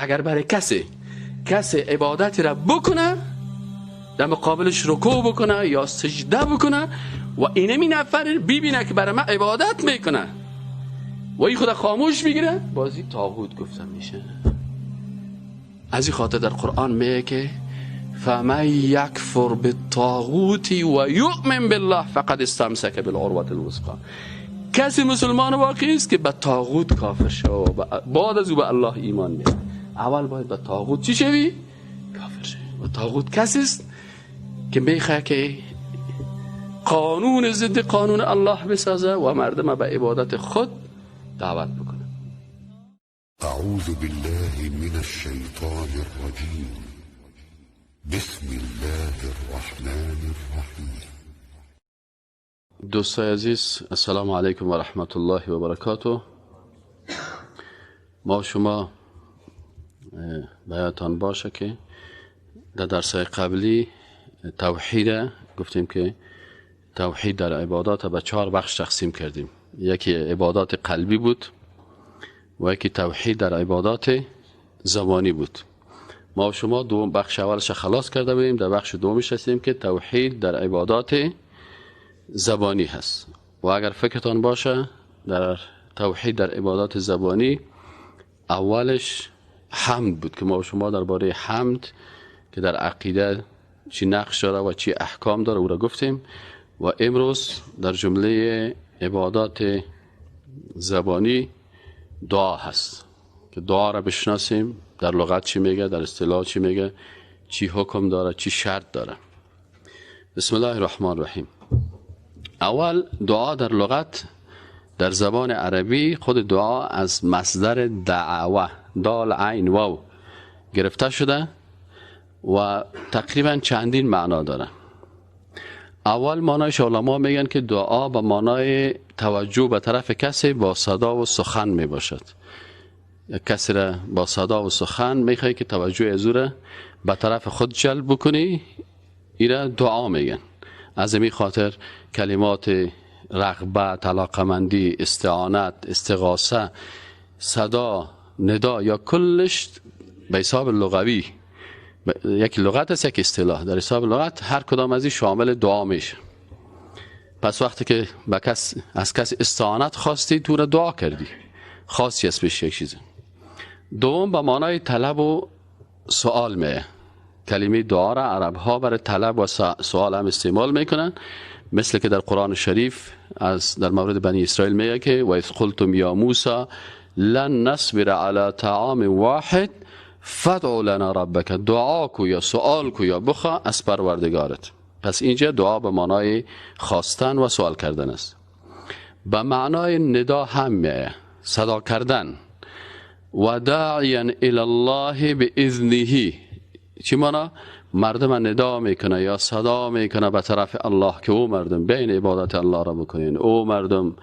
اگر برای کسی عبادتی را بکنه، در مقابلش رکوع بکنه یا سجده بکنه و اینمی نفر ببینه که برای من عبادت میکنه و این خود خاموش میگیره، بازی طاغوت گفته میشه. از این خاطر در قرآن میگه که فمن یکفر بالطاغوت و یؤمن بالله فقد استمسک بالعروة الوثقی. کسی مسلمان واقعی است که به طاغوت کافر شد و بعد از او به الله ایمان میاره. اول باید به طاغوت چی شوی؟ کافر شوی. و طاغوت کسی است که میخواد که قانون ضد قانون الله بسازه و مردم به عبادت خود دعوت بکنه. اعوذ بالله من الشیطان الرجیم. بسم الله الرحمن الرحیم. دوستای عزیز، السلام علیکم و رحمت الله و برکاته. ما شما بیاتان باشه که در درس قبلی توحید گفتیم که توحید در عبادات به 4 بخش تقسیم کردیم. یکی عبادات قلبی بود و یکی توحید در عبادات زبانی بود. ما شما دوم بخش اولش خلاص کرده بودیم، در بخش دومش هستیم که توحید در عبادات زبانی هست. و اگر فکرتان باشه در توحید در عبادات زبانی اولش حمد بود که ما شما درباره حمد که در عقیده چی نقش داره و چی احکام داره او را گفتیم. و امروز در جمله عبادات زبانی دعا هست که دعا را بشناسیم، در لغت چی میگه، در اصطلاح چی میگه، چی حکم داره، چی شرط داره. بسم الله الرحمن الرحیم. اول دعا در لغت در زبان عربی خود دعا از مصدر دعوه، دال عین واو گرفته شده و تقریبا چندین معنا داره. اول معنایش علما میگن که دعا به معنای توجه به طرف کسی با صدا و سخن میباشد. کسی را با صدا و سخن میخوای که توجه از او را به طرف خود جلب بکنی، ایره دعا میگن. از این خاطر کلمات رغبت، علاقمندی، استعانت، استغاثه، صدا، ندا یا کلش به حساب لغوی یک لغت است، یک اصطلاح. در حساب لغت هر کدام از این شامل دعا میشه. پس وقتی که به کس از کس استعانت خواستی، تو را دعا کردی، خواستی از پیش یک چیز. دوم به معنای طلب و سوال میه. کلمه دعا را عرب ها برای طلب و سوال هم استعمال میکنن، مثل که در قرآن شریف از در مورد بنی اسرائیل میگه که و اذ قلتم یا موسی لن نصبر علی طعام واحد فادع لنا ربک. دعا کو یا سوال کو یا بخوا از پروردگارت. پس اینجا دعا به معنای خواستن و سوال کردن است. به معنای ندا هم میه، صدا کردن. و داعیا الی الله باذنه. چی معنا؟ مردم ندا میکنه یا صدا میکنه به طرف الله که او مردم بین عبادت الله را بکنین، او مردم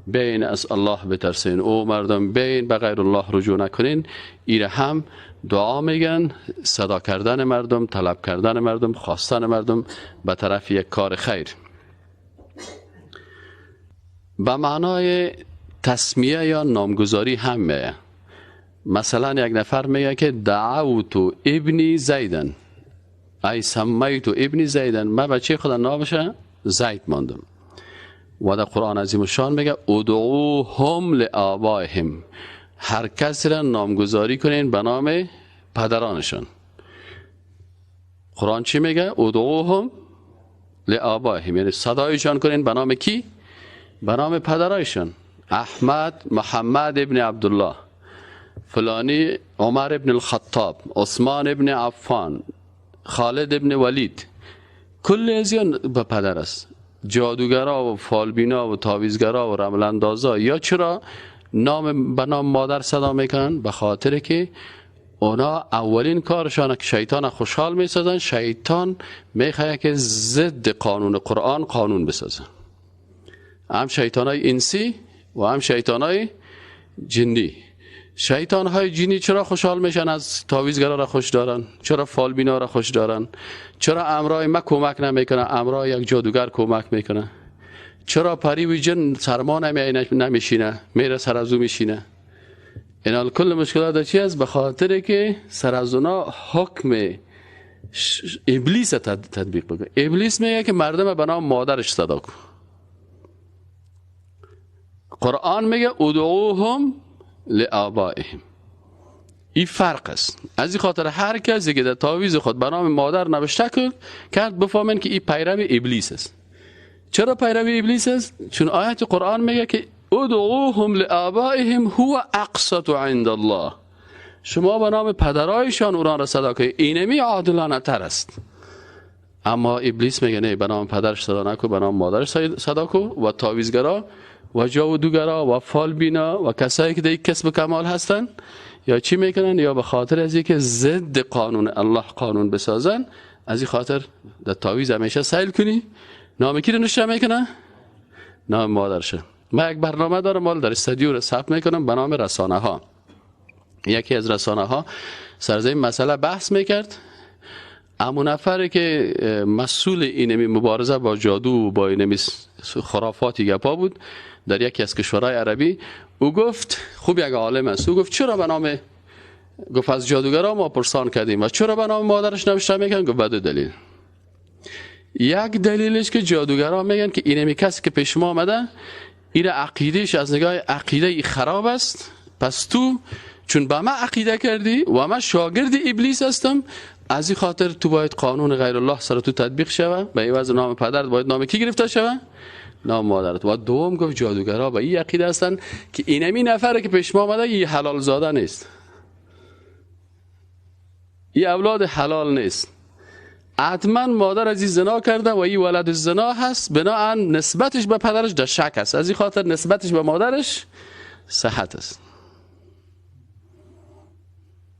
بین از الله بترسین، او مردم بین به غیر الله رجوع نکنین. ایره هم دعا میگن، صدا کردن مردم، طلب کردن مردم، خواستن مردم به طرف یک کار خیر. به معنای تسمیه یا نامگذاری هم میه. مثلا یک نفر میگه که دعوت ابنی زیدن، ای سمیت ابنی زیدن، من بچه خدا نامشه زید ماندم. و در قرآن عظیم الشان میگه ادعوهم لآبائهم، هر کسی را نامگذاری کنین به نام پدرانشان. قرآن چی میگه؟ ادعوهم لآبائهم، یعنی صدایشان کنین به نام کی؟ به نام پدرایشان. احمد، محمد ابن عبدالله، فلانی، عمر ابن الخطاب، عثمان ابن عفان، خالد ابن ولید، کل از این به پدر است. جادوگرا و فالبینا و تعویذگرا و رمل اندازا یا چرا نام به نام مادر صدا میکنن؟ به خاطر که اونا اولین کارشان که شیطان خوشحال میسازن، شیطان میخواد که ضد قانون قرآن قانون بسازن. هم شیطان های انسی و هم شیطان های جنی. شیطان های جنی چرا خوشحال میشن؟ از تعویذگرا را خوش دارن، چرا فالبینا را خوش دارن، چرا امرای ما کمک نمیکنه، امرای یک جادوگر کمک میکنه، چرا پری و جن سرما نمیشینه، میره سر از او میشینه. اینا کل مشکلات چی است؟ به خاطر که سر از اونا حکم ابلیس تطبیق بکنه. ابلیس میگه که مردم به نام مادرش صدا کن. قرآن میگه ادعوهم لآبائهم. این فرق است. از این خاطر هر کسی که در تعویذ خود به نام مادر نوشته کرد بفهمن که این پیرو ابلیس است. چرا پیرو ابلیس است؟ چون آیت قرآن میگه که ادعوهم لآبائهم هو اقسط عند الله. شما به نام پدرایشان اوران را صدا کنید، اینمی عادلانه تر است. اما ابلیس میگه نه، به نام پدرش صدا نکن، به نام مادرش صدا کن. و تعویذگرا و جادوگرا و فالبینا و کسایی که در یک کسب کمال هستن یا چی میکنن؟ یا به خاطر از اینکه ضد قانون الله قانون بسازن، از این خاطر در تعویذ همیشه سیل کنی نام کی رو نوشته میکنه؟ نام مادرشه. من یک برنامه دارم، مال در استودیو رو ثبت میکنم به نام رسانه ها. یکی از رسانه ها سر از این مسئله بحث میکرد. اما نفری که مسئول اینمی مبارزه با جادو و با اینمی خرافاتی گپا بود در یکی از کشورهای عربی، او گفت خوب یک عالم است، او گفت چرا به نام، گفت از جادوگرا ما پرسان کردیم و چرا به نام مادرش نوشته میکنن؟ گفت به دو دلیل. یک دلیلش که جادوگرا میگن که اینمی کسی که پیش ما آمده این عقیدهش از نگاه عقیده ای خراب است، پس تو چون به من عقیده کردی و من شاگرد ابلیس هستم، از این خاطر تو باید قانون غیر الله سر تو تطبیق شوه، به عوض نام پدرت باید نام کی گرفته شوه؟ نام مادرت. و دوم گفت جادوگرا به این عقیده هستن که اینمی نفره که پیش ما آمده این حلال زاده نیست، این اولاد حلال نیست، حتما مادر از این زنا کرده و این ولد زنا هست، بناهن نسبتش به پدرش در شک است، از این خاطر نسبتش به مادرش صحت است.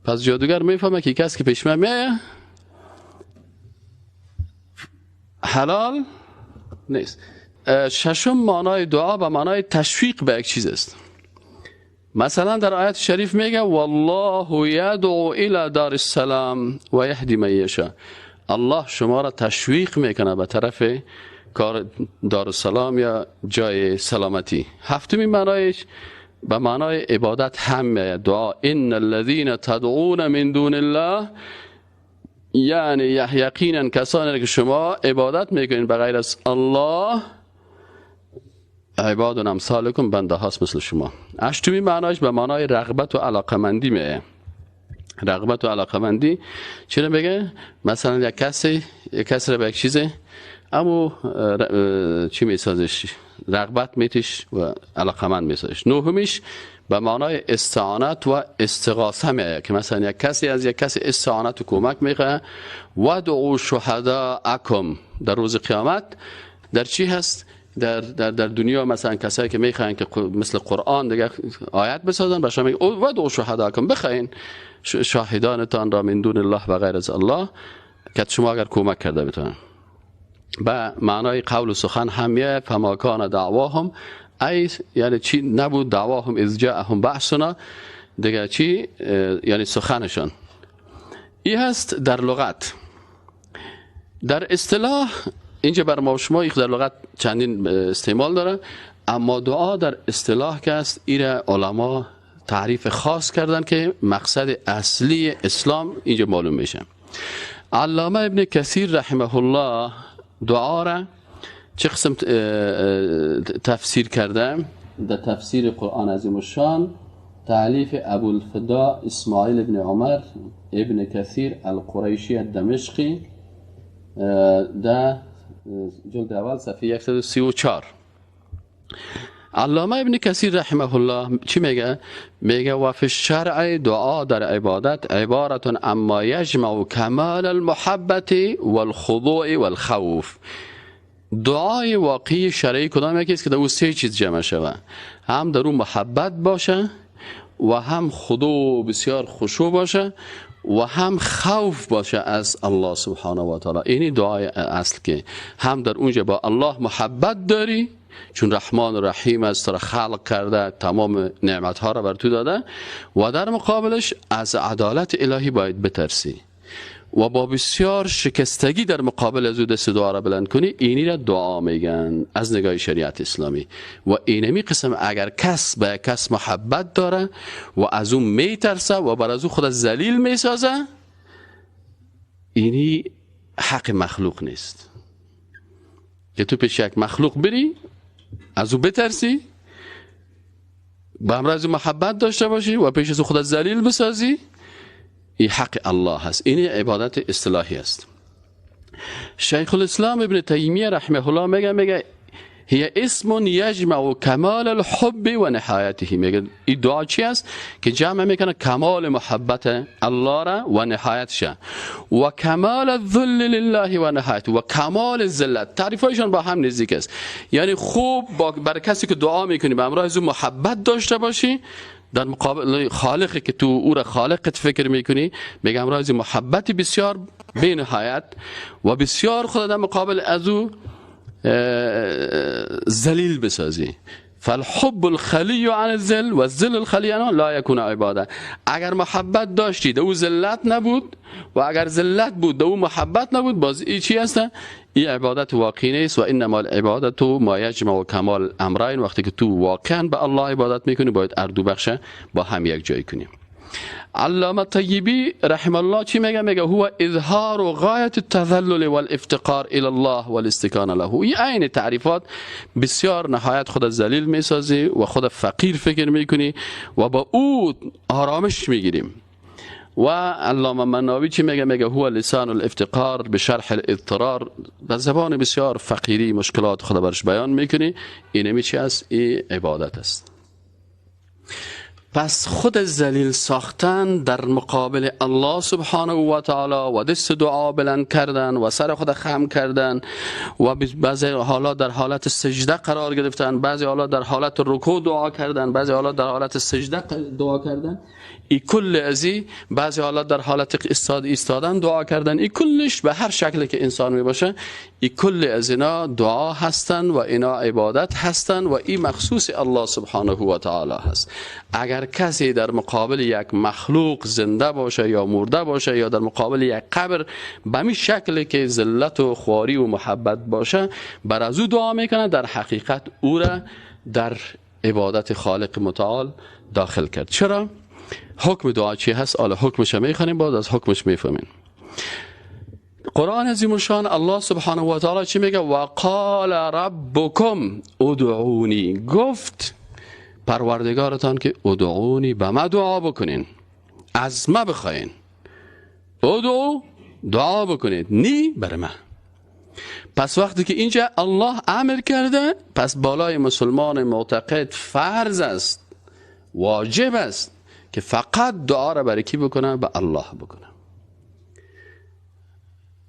پس جادوگر میفهمه که کسی که پیش من میایه حلال نیست. ششم معنای دعا به معنای تشویق به یک چیز است. مثلا در آیت شریف میگه والله یدعو الی دار السلام و یهدی من یشاء. الله شما را تشویق میکنه به طرف کار دارالسلام یا جای سلامتی. هفتمین معنایش به معنای عبادت هم میاد، دعا. ان الذين تدعون من دون الله، یعنی یقینا کسانی که شما عبادت میکنین به غیر از الله، عباد امثالکم، بنده هاست مثل شما. هشتمین معنایش به معنای رغبت و علاقمندی میاد. رغبت و علاقمندی چرا بگه؟ مثلا یک کسی را به یک چیزه اما چی میسازش؟ رغبت میتیش و علاقمند میسازش. نهمیش به معنای استعانت و استغاثه میآید که مثلا یک کسی از یک کسی استعانت و کمک میخواه. ودعوا شهداءکم در روز قیامت در چی هست؟ در در در دنیا مثلا کسایی که میخواین که مثل قرآن دیگه آیت بسازن، بهشون میگه ودعوا شهداءکم، بخواین شاهدانتان را من دون الله و غیر از الله که شما اگر کمک کرده بتونن. به معنای قول و سخن هم میاد. فما کان دعواهم، ای یعنی چی نبود دعواهم اذ جاءهم بعثنا، دیگه چی یعنی سخنشان. این هست در لغت. در اصطلاح اینجا بر ما شما در لغت چندین استعمال داره، اما دعا در اصطلاح که است ایره علما تعریف خاص کردن که مقصد اصلی اسلام اینجا معلوم میشه. علامه ابن کثیر رحمه الله دعا را چه قسم تفسیر کرده؟ در تفسیر قرآن عظیم الشان تألیف ابوالفدا اسماعیل ابن عمر ابن کثیر القریشی الدمشقی در جلد اول صفحه 134. علامه ابن کثیر رحمه الله چی میگه؟ میگه و فی الشرع دعا در عبادت عبارت عما یجمع کمال المحبت والخضوع والخوف. دعای واقعی شرعی کدام یکی است که در او سه چیز جمع شوه، هم در او محبت باشه و هم خضوع بسیار خشوع باشه و هم خوف باشه از الله سبحانه و تعالی. اینی دعای اصل که هم در اونجا با الله محبت داری چون رحمان و رحیم است، را خلق کرده، تمام نعمت ها را بر تو داده، و در مقابلش از عدالت الهی باید بترسی و با بسیار شکستگی در مقابل از او دست دعا را بلند کنی، اینی را دعا میگن از نگاه شریعت اسلامی. و اینمی قسم اگر کس به کس محبت داره و از او میترسه و بر از او خود ذلیل میسازه، اینی حق مخلوق نیست که تو پیش یک مخلوق بری از او بترسی، به همراه از او محبت داشته باشی و پیش از او خود ذلیل بسازی. این حق الله هست، این عبادت اصطلاحی است. شیخ الاسلام ابن تیمیه رحمه الله میگه هي اسم یجمع کمال الحب و نهایته. میگه این دعا چی است؟ که جمع میکنه کمال محبت الله را و نهایتش، و کمال الذل لله و نهایته، و کمال ذلت. تعریفایشان با هم نزدیک است. یعنی خوب بر کسی که دعا میکنی به همراه از او محبت داشته باشی در مقابل خالقی که تو او را خالقت فکر میکنی، میگه همراه از محبت بسیار بی نهایت و بسیار خود در مقابل از او ذلیل بسازی. فالحب الخلی عن الذل و الذل الخلی عنه لا یکون عباده. اگر محبت داشتی در او ذلت نبود، و اگر ذلت بود در او محبت نبود، باز ای چی هست؟ این عبادت واقعی نیست. و انما العبادت ما یجمع کمال امرین. وقتی که تو واقعا به الله عبادت میکنی باید هر دو بخش با هم یک جای کنی. علامه طیبی رحم الله چی میگه؟ میگه هو اظهار غایت التذلل والافتقار الى الله والاستکان له. این عین تعریفات بسیار نهایت خود ذلیل میسازی و خود فقیر فکر میکنی و با او آرامش میگیریم. و علامه مناوی چی میگه؟ میگه هو لسان الافتقار بشرح الاضطرار. به زبان بسیار فقیری مشکلات خود برش بیان میکنی. اینمی چی است؟ این عبادت است. پس خود ذلیل ساختن در مقابل الله سبحانه و تعالی و دست دعا بلند کردن و سر خود خم کردن و بعضی حالات در حالت سجده قرار گرفتن، بعضی حالات در حالت رکوع دعا کردن، بعضی حالات در حالت سجده دعا کردن، ای کل ازی بعضی حالات در حالت ایستادن دعا کردن، ای کلش به هر شکلی که انسان می باشه، ای کل از اینا دعا هستن و اینا عبادت هستن و ای مخصوص الله سبحانه و تعالی هست. اگر کسی در مقابل یک مخلوق زنده باشه یا مرده باشه یا در مقابل یک قبر به می شکلی که ذلت و خواری و محبت باشه بر از او دعا میکنه، در حقیقت او را در عبادت خالق متعال داخل کرد. چرا؟ حکم دعا چی هست؟ حالا حکمش میخوانیم، باز از حکمش میفهمیم. قرآن عظیم الشان الله سبحانه و تعالی چی میگه؟ و قال ربکم ادعونی. گفت پروردگارتان که ادعونی، به ما دعا بکنین، از ما بخواین. ادعو، دعا بکنید، نی بر ما. پس وقتی که اینجا الله امر کرده، پس بالای مسلمان معتقد فرض است، واجب است که فقط دعا را برای کی بکنه؟ به الله بکنه.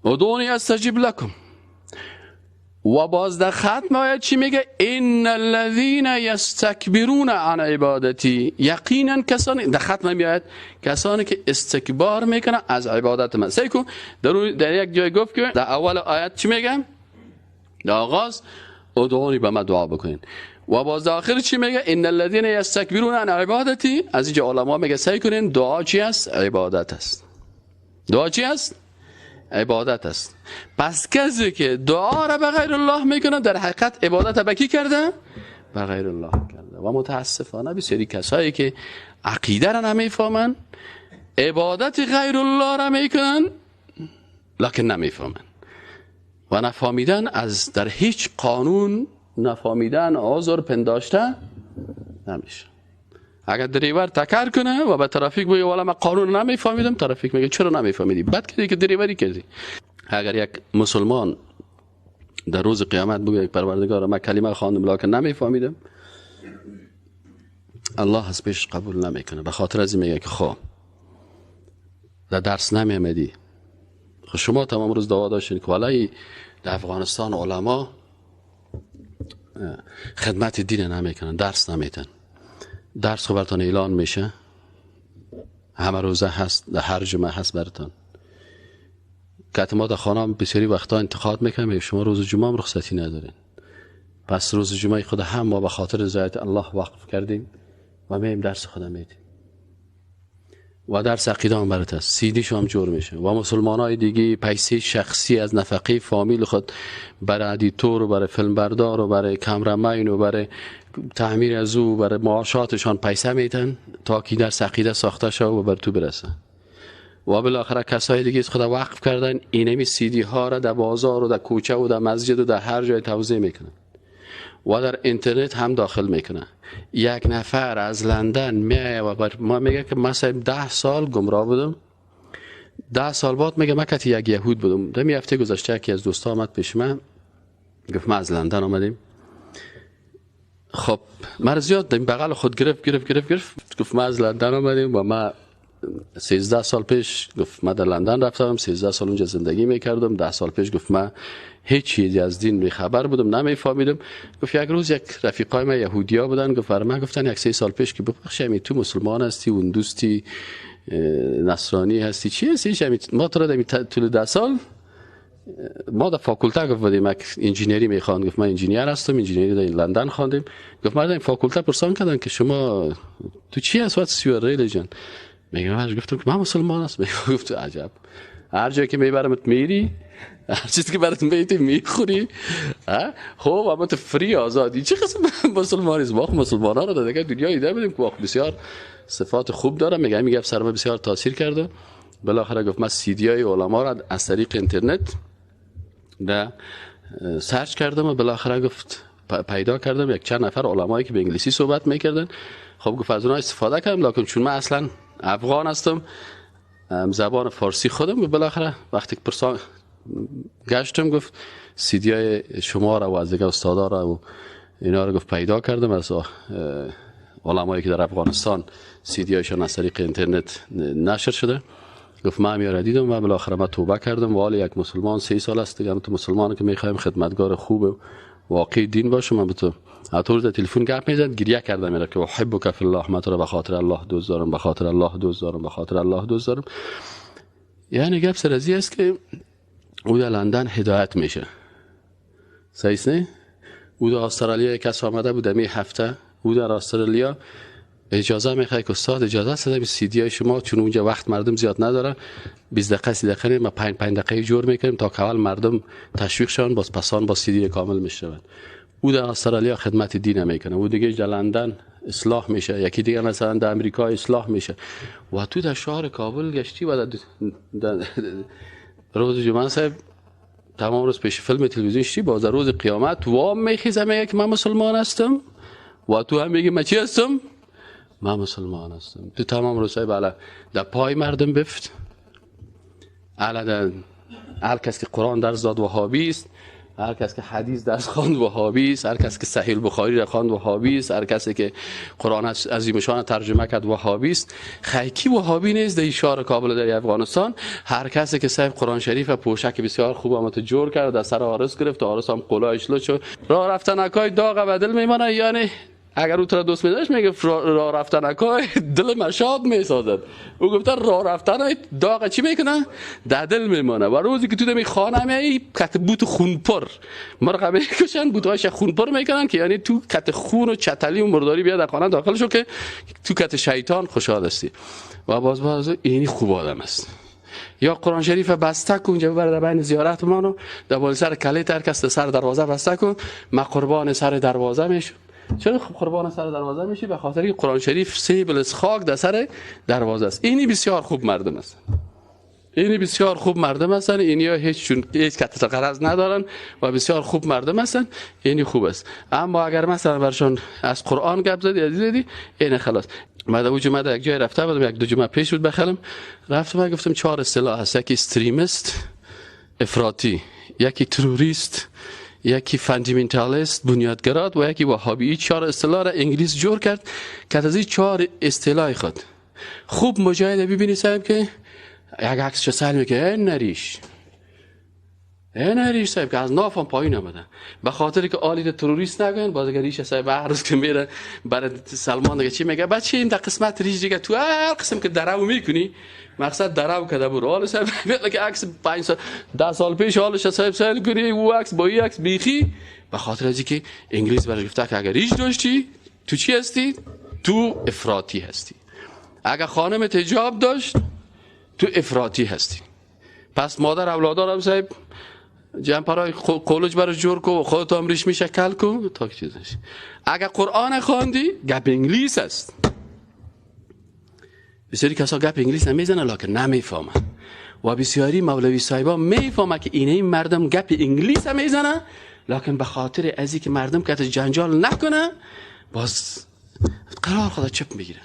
ادعونی استجیب لکم. و باز در ختم آیت چی میگه؟ ان الذين یستکبرون عن عبادتی. یقینا کسانی، در ختم میآید کسانی که استکبار میکنن از عبادت من. سعی کن در یک جای گفت که در اول آیت چی میگه؟ در آغاز ادعونی، به من دعا بکنین. و باز در آخر چی میگه؟ ان الذين یستکبرون عن عبادتی. از اینجا علما میگه سعی کنین دعا چی است؟ عبادت است. دعا چی است؟ عبادت است. پس کسی که دعا را به غیر الله میکنه در حقیقت عبادت به کی کرده؟ به غیر الله کرده. و متاسفانه بسیاری کسایی که عقیده را نمیفهمن عبادت غیر الله را میکنن، لکن نمیفهمن و نفهمیدن از در هیچ قانون نفهمیدن عذر پنداشته نمیشه. اگر دریور تکر کنه و به ترافیک بگه والا من قانون نمیفهمیدم، ترافیک میگه چرا نمیفهمیدی؟ بد کردی که دریوری کردی. اگر یک مسلمان در روز قیامت بگه پروردگار من کلمه خواندم لکن نمیفهمیدم، الله از پیش قبول نمیکنه. به خاطر از این میگه که خب در درس نمیامدی، خب شما تمام روز دعوا داشتین که والله در افغانستان علما خدمت دین نمیکنن، درس نمیتن. درس خب براتون اعلان میشه، همه روزه هست، در هر جمعه هست براتون. که ما در خانه بسیاری وقتا انتقاد میکنیم شما روز جمعه هم رخصتی ندارین. پس روز جمعه خود هم ما به خاطر رضایت الله وقف کردیم و میم درس خود میدیم. و درس عقیده هم برات است، سیدیش هم جور میشه و مسلمان های دیگه پیسه شخصی از نفقه فامیل خود برای editor و برای فیلم بردار و برای cameraman و برای تعمیر از او برای معاشاتشان پیسه میتن تا که درس عقیده ساخته شه و بر تو برسه. و بالاخره کسای دیگه از خدا وقف کردن اینمی سیدی ها را در بازار و در کوچه و در مسجد و در هر جای توزیع میکنن و در اینترنت هم داخل میکنه. یک نفر از لندن میایه و بر ما میگه که من 10 سال گمراه بودم، 10 سال بعد میگه من کتی یک یهود بودم. دمی هفته گذشته یکی از دوستا آمد پیش من، گفت ما از لندن آمدیم. خب من زیاد دیم بغل خود گرفت گرفت گرفت گرفت، گفت ما از لندن آمدیم و ما 13 سال پیش، گفت من در لندن رفتم 13 سال اونجا زندگی میکردم، 10 سال پیش گفت من هیچ چیزی از دین بی خبر بودم، نمیفهمیدم. گفت یک روز یک رفیقای من یهودیا بودن، گفت برای من گفتن یک 3 سال پیش که ببخشید تو مسلمان هستی، اون دوستی نصرانی هستی، چی هستی؟ ما تو را در طول 10 سال ما در فاکولته گفت بودیم یک انجینری میخواند، گفت من انجینیر هستم، انجینری در لندن خواندیم. گفت ما در فاکولته پرسان کردن که شما تو چی هست، what's your religion؟ میگم من گفتم که من مسلمان هستم. گفت عجب، هر جایی که میبرمت میری، هر چیزی که برات میتی میخوری، خب اما تو free آزادی، چه قسم مسلمانی است؟ ما مسلمان ها رو دیگه دنیا ایده بودیم که بسیار صفات خوب داره. میگه سر ما بسیار تاثیر کرده. بالاخره گفت من سی دی های علما را از طریق اینترنت در search کردم و بالاخره گفت پیدا کردم یک چند نفر علمایی که به انگلیسی صحبت میکردن. خب گفت از اونها استفاده کردم، لکن چون من اصلا افغان هستم، زبان فارسی خودم، بالاخره وقتی پرسان گشتم گفت سی دی های شما را و از دیگه استادا را و اینا را گفت پیدا کردم از علمایی که در افغانستان سی دی هایشان از طریق اینترنت نشر شده. گفت من میاره دیدم و بالاخره من توبه کردم و حال یک مسلمان 3 سال است دیگه، تو مسلمان که میخوایم خدمتگار خوب واقعی دین باشم. من به تو حتی در تلفن گپ میزد، گریه کردم میره که احبک فی الله، من تو را به خاطر الله دوست دارم، به خاطر الله دوست دارم، به خاطر الله دوست دارم. یعنی گپ سر از است که او در لندن هدایت میشه، صحیح نه؟ او در استرالیا کس آمده بود می هفته، او در استرالیا اجازه میخواد که استاد اجازه است به سی دی های شما، چون اونجا وقت مردم زیاد نداره، 20 دقیقه 30 دقیقه ما 5 دقیقه جور میکنیم تا که اول مردم تشویق شون، باز پسان با سی دی کامل میشوند. او در استرالیا خدمت دین میکنه، او دیگه در لندن اصلاح میشه، یکی دیگه مثلا در امریکا اصلاح میشه. و تو در شهر کابل گشتی و در روز جمعه صاحب تمام روز پیش فیلم تلویزیون شدی، باز روز قیامت وام میخیزه میگه که من مسلمان هستم و تو هم میگی من چی هستم؟ من مسلمان هستم. تو تمام روزهای بالا در پای مردم بفت، علا در هر کس که قرآن درس داد وهابی است، هر کس که حدیث درس خواند وهابی است، هر کس که صحیح البخاری را خواند وهابی است، هر کسی که قرآن عظیمشان ترجمه کرد وهابی است. خیکی وهابی نیست در شهر کابل در افغانستان. هر کسی که صاحب قرآن شریف و پوشک بسیار خوب آمد جور کرد، در سر آرس گرفت، آرس هم قلایش لچ شد، راه رفتنکای داغ به دل میمانه. یعنی اگر او تو را دوست می‌داشت میگه راه رفتنکای دل مشاد میسازد. او گفته راه رفتن داغ چی میکنه؟ در دل میمانه. و روزی که تو دمی خانه میای کت بوت خون پر مرغ میکشن، بوتهاش خون پر میکنن که یعنی تو کت خون و چتلی و مرداری بیا در خانه داخل شو که تو کت شیطان خوشحال هستی. و باز اینی خوب آدم است. یا قرآن شریف بسته کن اونجا ببر در بین زیارت مانو در بالای سر کله تر کس سر دروازه بسته کن، ما قربان سر دروازه میشم. چرا قربان سر دروازه میشی؟ به خاطر اینکه قرآن شریف سه بلس خاک در سر دروازه است. اینی بسیار خوب مردم است. اینی بسیار خوب مردم هستن. اینی ها هیچ چون هیچ کت غرض ندارن و بسیار خوب مردم هستن. اینی خوب است. اما اگر مثلا برشون از قرآن گپ زدی عزیز دیدی این خلاص. من در جمعه یک جای رفته بودم، یک دو جمعه پیش بود بخلم رفتم، گفتم 4 اصطلاح هست: یکی extremist افراطی، یکی تروریست، یکی fundamentalist بنیادگرا و یکی وهابی. این 4 اصطلاح را انگلیس جور کرد که از این 4 اصطلاح خود خوب مجاهد ببینی صاحب که یک عکسش سر میگه این نریش، این ریش صاحب که از نافم پایین آمده، به خاطر که آلی تروریست نگن. باز اگر ریش صاحب هر روز که میره برای سلمان دیگه چی میگه؟ بچه این در قسمت ریش دیگه تو هر قسم که درو میکنی مقصد درو کده برو. حال صاحب میگه که عکس 5 سال 10 سال پیش حالش صاحب سال کنی او عکس با این عکس بیخی، به خاطر از اینکه انگلیس برش گفته که اگر ریش داشتی تو چی هستی؟ تو افراطی هستی. اگر خانم حجاب داشت تو افراطی هستی. پس مادر اولادارم صاحب جمپرای قولج برش جور کو، خودت هم ریش میشه کل کو تا چیز نشه. اگر قرآن خواندی گپ انگلیس است. بسیاری کسا گپ انگلیس نمیزنه لکن نمیفهمن، و بسیاری مولوی صاحبا میفهمه که اینه این مردم گپ انگلیس میزنه، لکن به خاطر ازی که مردم که جنجال نکنه باز قرار خدا چپ میگیره.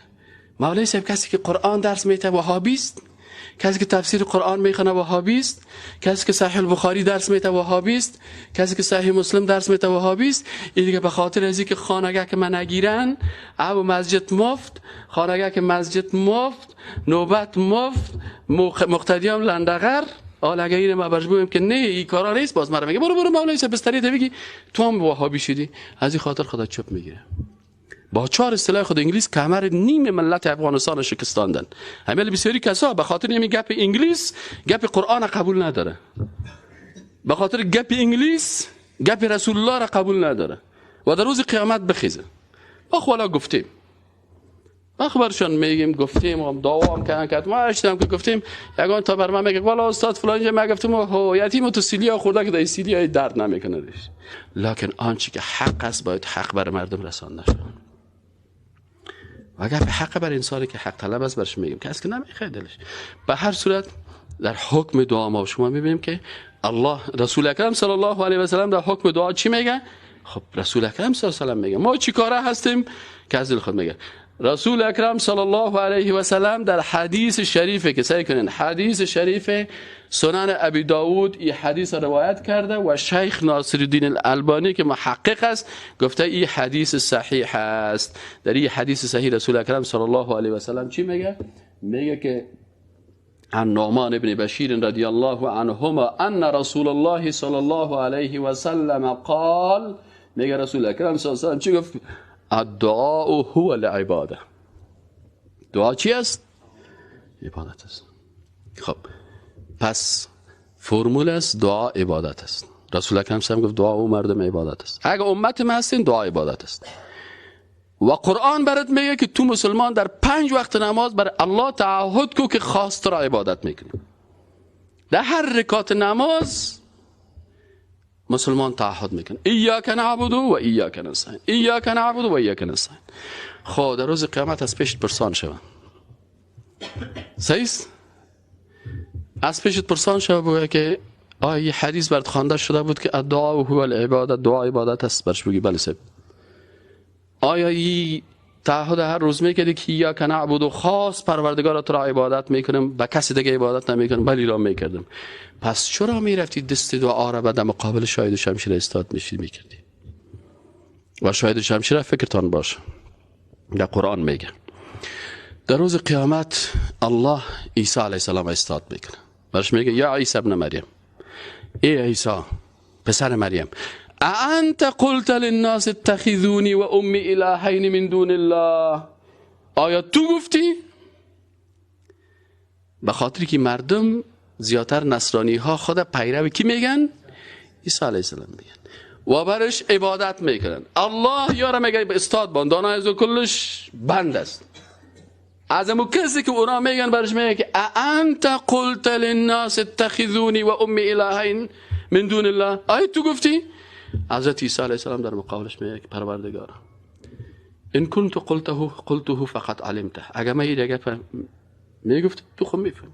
مولوی صاحب کسی که قرآن درس میته وهابی است، کسی که تفسیر قرآن میخونه وهابی است، کسی که صحیح البخاری درس میته وهابی است، کسی که صحیح مسلم درس میته وهابی است. این دیگه به خاطر ازی که خانگه که من نگیرن، او مسجد مفت، خانگه که مسجد مفت، نوبت مفت، مقتدیام لندغر. حالا اگه اینو ما برش بگیم که نه این کارا نیست، باز مرا میگه برو برو مولوی صاحب بستری ته بگی تو هم وهابی شدی. از این خاطر خدا چپ میگیره. با چهار اصطلاح خود انگلیس کمر نیم ملت افغانستان شکستاندن. همین بسیاری کسا به خاطر همین گپ انگلیس گپ قرآن قبول نداره، به خاطر گپ انگلیس گپ رسول الله را قبول نداره و در روز قیامت بخیزه. ما خب گفتیم، ما خبرشان میگیم گفتیم، هم دعوام کردن که ما اشتم که گفتیم، یگان تا بر من میگه والا استاد فلان جا ما گفتیم هو یتیم تو سیلیا خورده که در سیلیا درد نمیکنه. لکن آنچه که حق است باید حق بر مردم رسانده شود. و اگر به حق بر انسانی که حق طلب است برش میگیم که از که نمیخواد دلش. به هر صورت در حکم دعا ما شما میبینیم که الله رسول اکرم صلی الله علیه و سلم در حکم دعا چی میگه؟ خب رسول اکرم صلی الله علیه و سلم میگه ما چی کاره هستیم که از دل خود میگه. رسول اکرم صلی الله علیه و سلم در حدیث شریفه که سعی کنین حدیث شریف سنن ابی داود این حدیث روایت کرده و شیخ ناصرالدین الالبانی که محقق است گفته این حدیث صحیح است. در این حدیث صحیح رسول اکرم صلی الله علیه و سلم چی میگه؟ میگه که عن نعمان ابن بشیر رضی الله عنهما ان رسول الله صلی الله علیه و سلم قال، میگه رسول اکرم صلی الله علیه و سلم چی گفت؟ الدعاء هو العباده. دعا چی است؟ عبادت است. خب پس فرمول است دعا عبادت است. رسول اکرم صلی الله علیه و گفت دعا او مردم عبادت است. اگه امت ما هستین دعا عبادت است. و قرآن برات میگه که تو مسلمان در 5 وقت نماز بر الله تعهد کو که خواست را عبادت میکنی. در هر رکعت نماز مسلمان تعهد میکنه ایاک نعبد و ایاک نستعین، ایاک نعبد و ایاک نستعین. خب در روز قیامت از پیشت پرسان شوه، صحیح است؟ از پیشت پرسان شوه بگه که آیا یه حدیث برات خوانده شده بود که الدعاء هو العباده، دعا عبادت است؟ برش بگی بله صاحب. آیا این تعهد هر روز میکردی که ایاک نعبد و خاص پروردگار تو را عبادت میکنم و کسی دیگه عبادت نمیکنم؟ بلی را میکردم. پس چرا میرفتی دست دعا را به مقابل شاهد شمشیر استاد میشید میکردی؟ و شاهد شمشیر فکرتان باشه در قرآن میگه در روز قیامت الله عیسی علیه السلام استاد میکنه، برش میگه یا عیسی ابن مریم، ای عیسی پسر مریم، انت قلت للناس اتخذونی و امی الهین من دون الله، آیا تو گفتی؟ به خاطر که مردم زیادتر نصرانی ها خود پیرو کی میگن؟ عیسی علیه السلام میگن و برش عبادت میکنن. الله یارا میگه استاد بان دانا از کلش بند است. از امو کسی که اونا میگن برش میگه که انت قلت للناس اتخذونی و امی الهین من دون الله، آیا تو گفتی؟ حضرت عیسی علیه السلام در مقابلش میگه که پروردگارا ان كنت قلته قلته فقط علمته، اگر من این گپ میگفت تو خود میفهمی،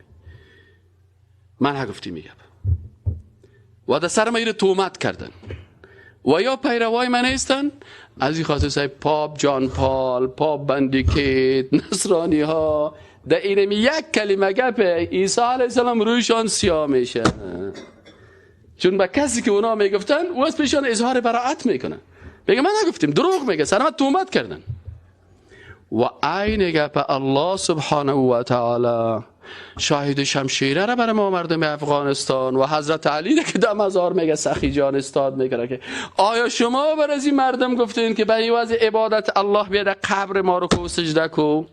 من نگفتی میگم و در سر من تهمت کردن و یا پیروای من نیستن. از این خاطر سای پاپ جان پال، پاپ بندیکیت، نصرانی ها در اینم یک کلمه گپ عیسی علیه السلام رویشان سیاه میشه، چون با کسی که اونا میگفتن او از پیشان اظهار براعت میکنه، میگه من نگفتیم، دروغ میگه، سر من تهمت کردن. و عین گپ الله سبحانه و تعالی شاهد شمشیره را برای ما مردم افغانستان و حضرت علی که در مزار میگه سخی جان استاد میگه که آیا شما بر از این مردم گفتین که به عوض عبادت الله بیاد قبر ما رو کو سجده کو،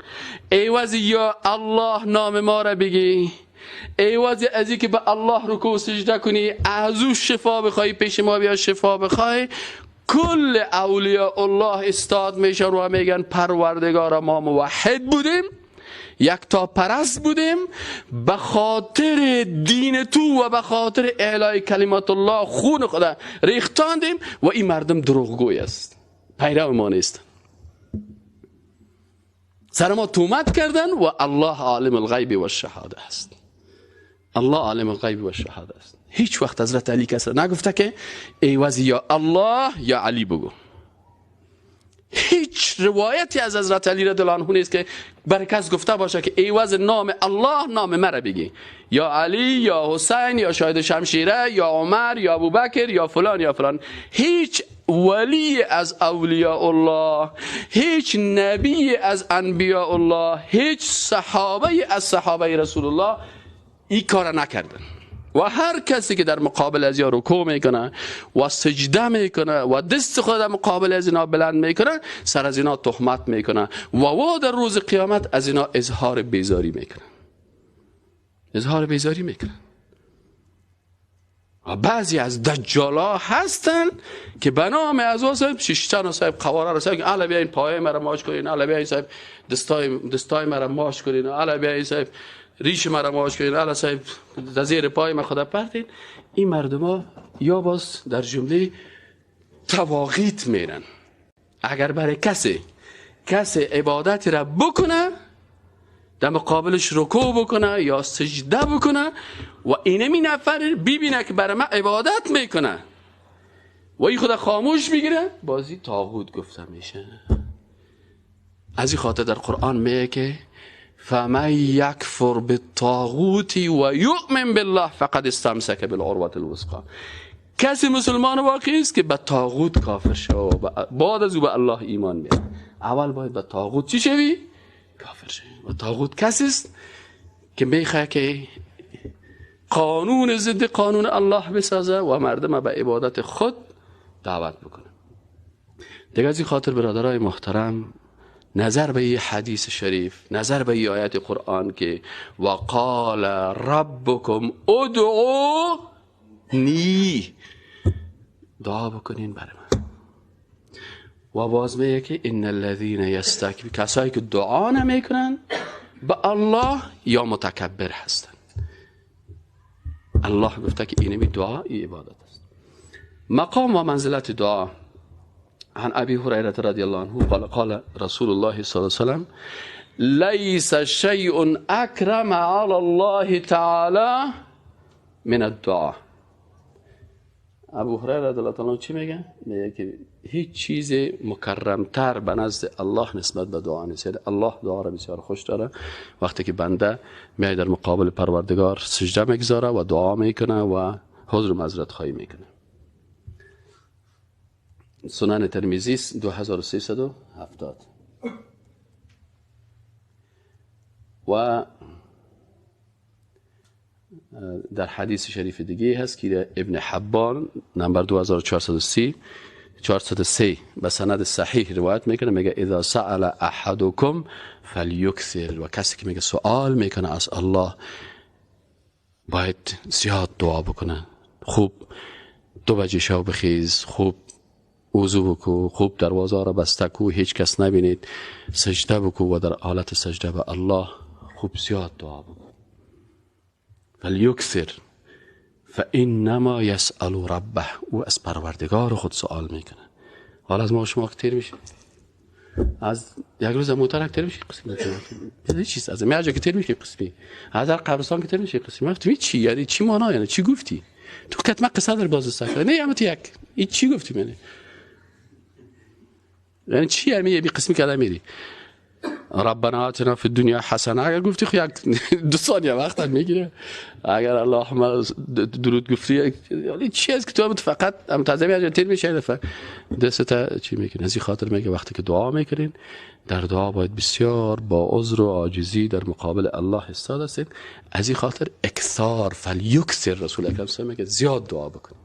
عوض یا الله نام ما را بگی، عوض از اینکه به الله رکوع سجده کنی از او شفا بخوای پیش ما بیا شفا بخوای، کل اولیاء الله استاد میشن و میگن پروردگار ما موحد بودیم، یکتا پرست بودیم، به خاطر دین تو و به خاطر اعلای کلمات الله خون خدا ریختاندیم و این مردم دروغگوی است، پیرو ما نیست، سر ما تهمت کردن و الله عالم الغیب و الشهاده است. الله عالم الغیب و الشهاده است. هیچ وقت حضرت علی کس نگفته که ایواز یا الله یا علی بگو. هیچ روایتی از حضرت علی رضی الله عنه نیست که بر کس گفته باشه که ایواز نام الله نام مرا بگی، یا علی یا حسین یا شاهد شمشیره یا عمر یا ابوبکر یا فلان یا فلان. هیچ ولی از اولیاء الله، هیچ نبی از انبیاء الله، هیچ صحابه از صحابه رسول الله این کار نکردن. و هر کسی که در مقابل از یا رکوع میکنه و سجده میکنه و دست خود در مقابل از اینا بلند میکنه، سر از اینا تهمت میکنه و در روز قیامت از اینا اظهار بیزاری میکنه، اظهار بیزاری میکنه. و بعضی از دجالا هستن که به نام از او صاحب شیشتن و صاحب قواره رو صاحب الا بیاین پای مرا ماش کنین، الا بیاین صاحب دستای مرا ماش کنین، الا بیاین صاحب ریش مرا ماش کنین، الا صاحب زیر پای ما خدا پرتین. این مردم ها یا باز در جمله تواغیت میرن. اگر برای کسی عبادت را بکنه، در مقابلش رکوع بکنه یا سجده بکنه و اینمی نفر ببینه که برای من عبادت میکنه و این خدا خاموش میگیره، بازی طاغوت گفته میشه. از این خاطر در قرآن میگه که فمن یکفر بالطاغوت و یؤمن بالله فقد استمسک بالعروة الوثقی. کسی مسلمان واقعی است که به طاغوت کافر شود و بعد از او به الله ایمان میاره. اول باید به طاغوت چی شوی؟ کافر شوی. و طاغوت کسی است که میخواد که قانون ضد قانون الله بسازه و مردم به عبادت خود دعوت بکنه. دیگه از این خاطر برادرای محترم، نظر به این حدیث شریف، نظر به این آیت قرآن که وقال ربکم ادعونی، دعا بکنین برای من. و باز میگه که ان الذین یستکبرون، کسایی که دعا نمیکنن به الله یا متکبر هستن. الله گفته که اینمی دعا ای عبادت است. مقام و منزلت دعا. عن ابي هريره رضي الله عنه قال قال رسول الله صلى الله عليه وسلم ليس شيء اكرم على الله تعالى من الدعاء. ابو هریره رضی الله عنه چی میگه؟ میگه که هیچ چیز مکرمتر به نزد الله نسبت به دعا نیست. یعنی الله دعا را بسیار خوش داره. وقتی که بنده میاد در مقابل پروردگار سجده میگذاره و دعا میکنه و حضور معذرت خواهی میکنه. سنن ترمذی 2370. و در حدیث شریف دیگه هست که ابن حبان نمبر 2430 403 به سند صحیح روایت میکنه، میگه اذا سأل احدکم فلیکثر. و کسی که میگه سوال میکنه از الله باید زیاد دعا بکنه. خوب 2 بجه شب بخیز، خوب وضو بکو، خوب دروازه را بسته کو، هیچ کس نبینید، سجده بکو و در حالت سجده به الله خوب زیاد دعا بکو. فلیکثر فانما یسأل ربه، او از پروردگار خود سوال میکنه. حالا از ما شما تیر میشه، از یک روز موتر تیر میشه قسمی، یعنی چیز از میاجا که تیر میشه قسمی، از در قبرستان که تیر میشه قسمی. گفتم چی یعنی چی معنا، یعنی چی گفتی تو؟ کتم قصه در باز سکر نه همت یک این چی گفتی منه، یعنی چی؟ یعنی یه قسمی که میری ربنا آتنا فی الدنیا حسنه، اگر گفتی خو یک 2 ثانیه وقت هم میگیره. اگر اللهم درود گفتی، یعنی چی از که تو فقط هم تازه میاد تیر میشه دفعه دست چی میکنه. از این خاطر میگه وقتی که دعا میکنین در دعا باید بسیار با عذر و عاجزی در مقابل الله ایستاد هستید. از این خاطر اکثار فلیکثر، رسول اکرم صلی الله علیه و زیاد دعا بکنین،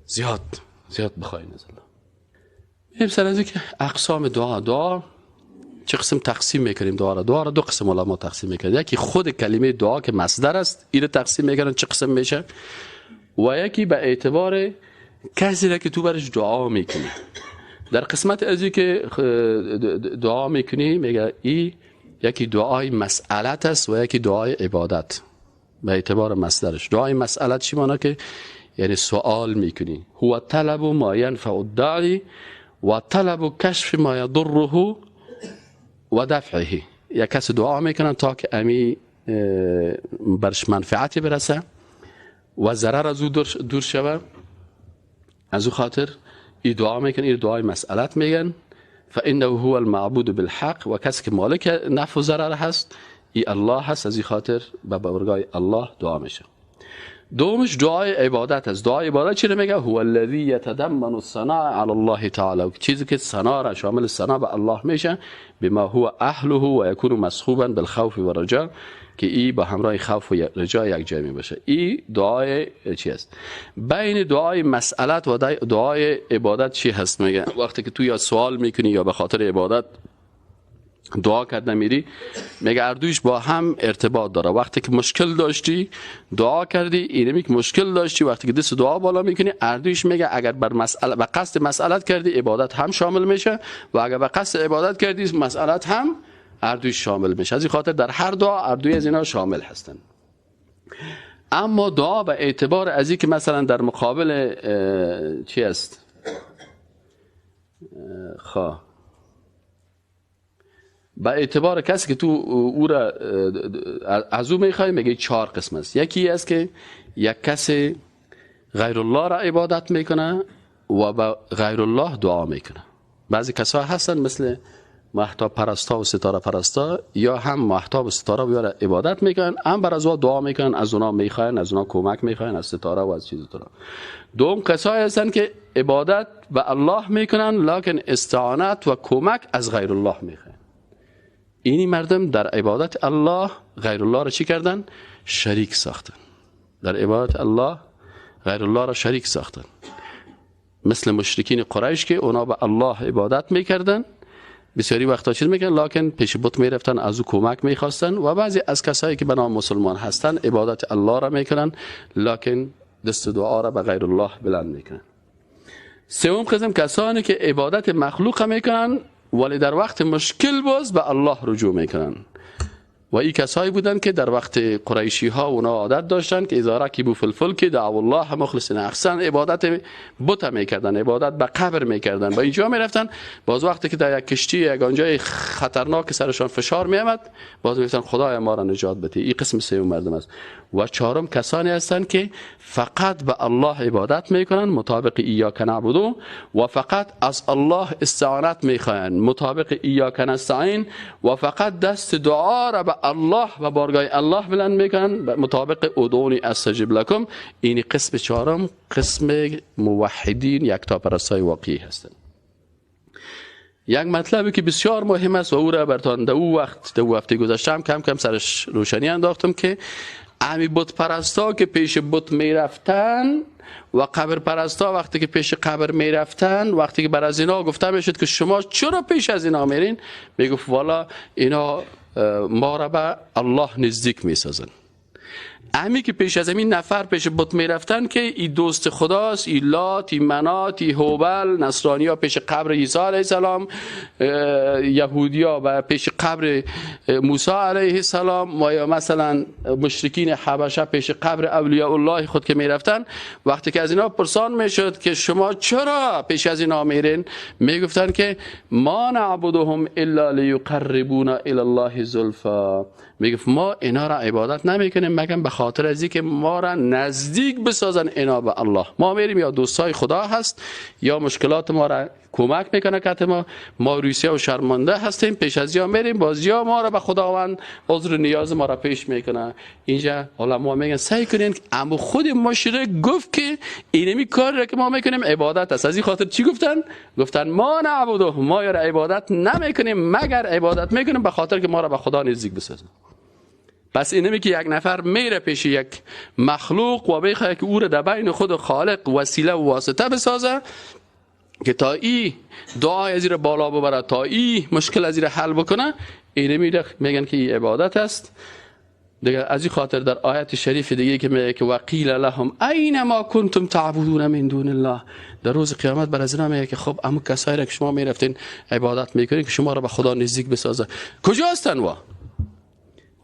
زیاد زیاد بخواین از الله. میریم سر از اینکه اقسام دعا. دعا چه قسم تقسیم میکنیم؟ دعا را دو قسم علما تقسیم میکنن. یکی خود کلمه دعا که مصدر است، اینو تقسیم میکنن چه قسم میشه، و یکی به اعتبار کسی را که تو برش دعا میکنی. در قسمت ازی که دعا میکنی میگه ای یکی دعای مسئلت است و یکی دعای عبادت به اعتبار مصدرش. دعای مسئلت چی معنی؟ که یعنی سوال میکنی، هو طلب ما ینفع الداعی و طلب کشف ما یضره و دفعه. یک کس دعا میکنن تا که امی برش منفعتی برسه و ضرر از او دور شوه، از او خاطر ای دعا میکنن، ای دعای مسئلت میگن. فانه هو المعبود بالحق، و کسی که مالک نفع و ضرر هست ای الله هست، از این خاطر به بارگاه الله دعا میشه. دومش دعای عبادت است. دعای عبادت چی رو میگه؟ هو الذی یتضمن الثناء علی الله تعالی، چیزی که ثنا را شامل ثنا به الله میشه، بما هو اهله و یکون مصحوبا بالخوف و رجا، که ای با همراه خوف و رجا یک جای می باشه. ای دعای چی است؟ بین دعای مسئلت و دعای عبادت چی هست؟ میگه وقتی که تو یا سوال میکنی یا به خاطر عبادت دعا کردن میری، میگه اردویش با هم ارتباط داره. وقتی که مشکل داشتی دعا کردی، اینمی که مشکل داشتی وقتی که دست دعا بالا میکنی، اردویش میگه اگر بر مسئله به قصد مسئلت کردی عبادت هم شامل میشه، و اگر به قصد عبادت کردی مسئلت هم اردویش شامل میشه. از این خاطر در هر دعا اردوی از اینا شامل هستن. اما دعا به اعتبار از این که مثلا در مقابل چی است؟ به اعتبار کسی که تو او را از او میخوای، میگه چهار قسم است. یکی است که یک کسی غیر الله را عبادت میکنه و به غیر الله دعا میکنه. بعضی کسا هستن مثل مهتاب پرستا و ستاره پرستا، یا هم مهتاب و ستاره و را عبادت میکنن، هم بر از او دعا میکنن، از اونا میخواین، از اونا کمک میخواین، از ستاره و از چیز ترا. دوم کسایی هستن که عبادت به الله میکنن لکن استعانت و کمک از غیر الله میخواین. اینی مردم در عبادت الله غیر الله را چی کردن؟ شریک ساختن. در عبادت الله غیر الله را شریک ساختن. مثل مشرکین قریش که اونا به الله عبادت میکردن، بسیاری وقتا چیز میکردن، لکن پیش بت میرفتن، از او کمک میخواستن. و بعضی از کسایی که به نام مسلمان هستن عبادت الله را میکنن، لکن دست دعا را به غیر الله بلند میکنن. سوم قسم کسانی که عبادت مخلوق میکنن ولی در وقت مشکل باز به الله رجوع میکنن. و این کسایی بودن که در وقت قریشی ها اونا عادت داشتن که اذا رکبوا فی الفلک دعوا الله مخلصین، احسن عبادت بت میکردن، عبادت به قبر میکردن، با اینجا میرفتن. باز وقتی که در یک کشتی یک آنجای خطرناک سرشان فشار میامد، باز میگفتن خدای ما را نجات بده. این قسم سوم مردم است. و چهارم کسانی هستند که فقط به الله عبادت میکنن مطابق ایاک نعبد، و فقط از الله استعانت میخواهند مطابق ایاک نستعین، و فقط دست دعا را به الله و بارگاه الله بلند میکنن مطابق ادعونی استجب لکم. این قسم چهارم قسم موحدین یکتاپرستای واقعی هستند. یک مطلبی که بسیار مهم است و او را برتان در او وقت در هفته گذشته هم کم کم سرش روشنی انداختم که امی بت پرستا که پیش بت میرفتن و قبر پرستا وقتی که پیش قبر میرفتن، وقتی که بر از اینا گفته میشد که شما چرا پیش از اینا میرین، میگفت والا اینا ما را به الله نزدیک میسازن. امی که پیش از این نفر پیش بت میرفتن که ای دوست خداست، ای لات، ای منات، ای هوبل، نصرانیا پیش قبر عیسی علیه السلام، یهودیا و پیش قبر موسی علیه السلام، و یا مثلا مشرکین حبشه پیش قبر اولیاء الله خود که میرفتن، وقتی که از اینا پرسان میشد که شما چرا پیش از اینا میرین، میگفتن که ما نعبدهم الا لیقربونا الی الله زلفا. میگفت ما اینا را عبادت نمیکنیم مگر به خاطر از اینکه ما را نزدیک بسازن اینا به الله. ما میریم یا دوستای خدا هست یا مشکلات ما را کمک میکنه که ما روسیه و شرمنده هستیم، پیش از یا میریم باز یا ما را به خداوند عذر نیاز ما را پیش میکنه. اینجا علما میگن سعی کنین، اما خود مشرک گفت که اینمی کار را که ما میکنیم عبادت است. از این خاطر چی گفتن؟ گفتن ما نعبده، ما را عبادت نمیکنیم مگر عبادت میکنیم به خاطر که ما را به خدا نزدیک بسازن. پس اینمی که یک نفر میره پیش یک مخلوق و بخواد که او را در بین خود خالق وسیله و واسطه بسازه که تا ای دعای از را بالا ببره، تا ای مشکل از را حل بکنه، اینمی میگن که این عبادت است. دیگه از این خاطر در آیت شریف دیگه که میگه که وقیل لهم این ما کنتم تعبدون من دون الله، در روز قیامت بر از اینا میگه که خب امو کسایی را که شما میرفتین عبادت میکنین که شما را به خدا نزدیک بسازه، کجا هستن؟ وا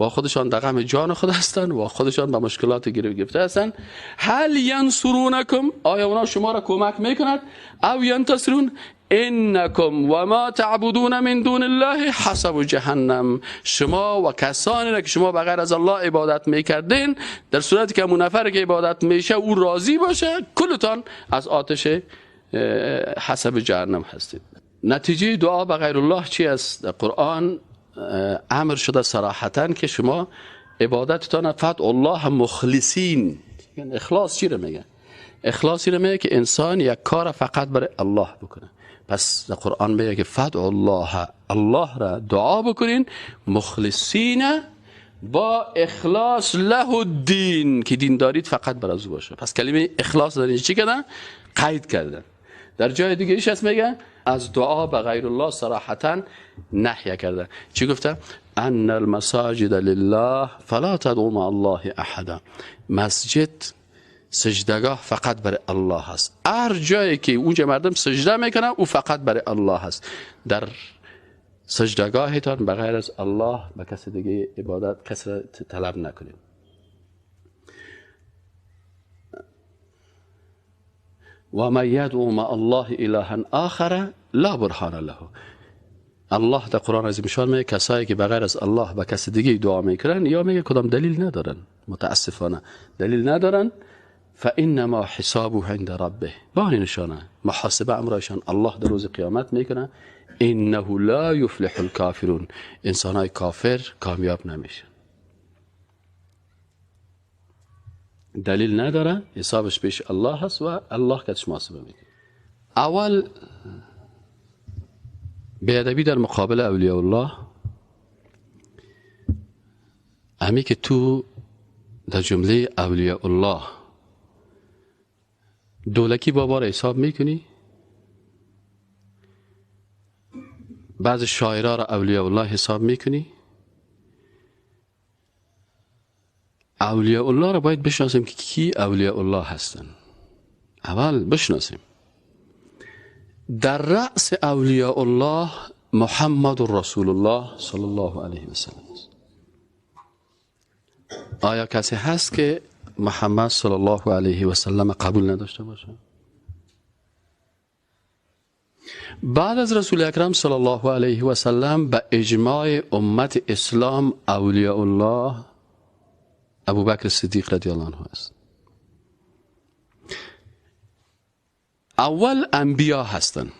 و خودشان در غم جان خود هستند و خودشان به مشکلات گرفته هستند. هل ینصرونکم، آیا اونا شما را کمک میکند؟ او ینتصرون انکم و ما تعبدون من دون الله حسب جهنم. شما و کسانی را که شما بغیر از الله عبادت میکردین، در صورتی که اون نفر که عبادت میشه او راضی باشه، کلتان از آتش حسب جهنم هستید. نتیجه دعا به غیر الله چی است؟ در قرآن امر شده صراحتا که شما عبادتتان فدع الله مخلصین. اخلاص چی رو میگه؟ اخلاصی رو میگه که انسان یک کار فقط برای الله بکنه. پس در قرآن میگه که فدع الله، الله را دعا بکنین، مخلصین با اخلاص له الدین، که دین دارید فقط برای او باشه. پس کلمه اخلاص در اینجا چی کردن؟ قید کردن. در جای دیگه ایش هست میگه از دعا به غیر الله صراحتا نهی کرده. چی گفته؟ ان المساجد لله فلا تدعوا مع الله احدا. مسجد سجدگاه فقط برای الله هست. هر جایی که اونجا مردم سجده میکنن او فقط برای الله هست. در سجدگاهتان بغیر از الله به کسی دیگه عبادت کسی را طلب نکنید. و من یدعو مع الله الها آخر لا برهان له. الله در قرآن عظیم شان میگه کسایی که بغیر از الله به کسی دیگه دعا میکنن یا میگه کدام دلیل ندارن، متاسفانه دلیل ندارن. فانما حسابه عند ربه، با نشانه محاسبه امرشان الله در روز قیامت میکنه. انه لا یفلح الکافرون، انسانای کافر کامیاب نمیشن. دلیل نداره، حسابش پیش الله هست و الله کتش محاسبه میکنه. اول بیادبی در مقابل اولیاء الله، همی که تو در جمله اولیاء الله دولکی بابا را حساب میکنی، بعض شاعرها را اولیاء الله حساب میکنی. اولیاء الله را باید بشناسیم که کی اولیاء الله هستن. اول بشناسیم. در رأس اولیاء الله محمد رسول الله صلی الله علیه و سلم است. آیا کسی هست که محمد صلی الله علیه و سلم قبول نداشته باشه؟ بعد از رسول اکرم صلی الله علیه و سلم به اجماع امت اسلام اولیاء الله ابوبکر صدیق رضی الله عنه است. اول انبیا هستن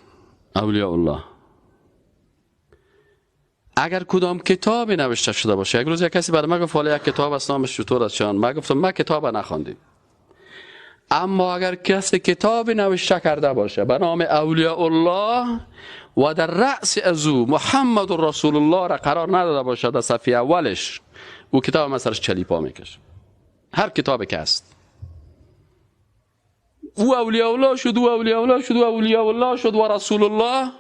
اولیاء الله. اگر کدام کتاب نوشته شده باشه، یک روز یک کسی برای من گفت حالا یک کتاب است نامش چطور است چنان، من گفتم من کتاب نخواندیم، اما اگر کسی کتاب نوشته کرده باشه به نام اولیاء الله و در رأس از او محمد رسول الله را قرار نداده باشه در صفحه اولش، او کتاب من سرش چلیپا میکشه. هر کتابی که است او اولیاء الله شد، او اولیاء الله شد، او اولیاء الله شد و رسول الله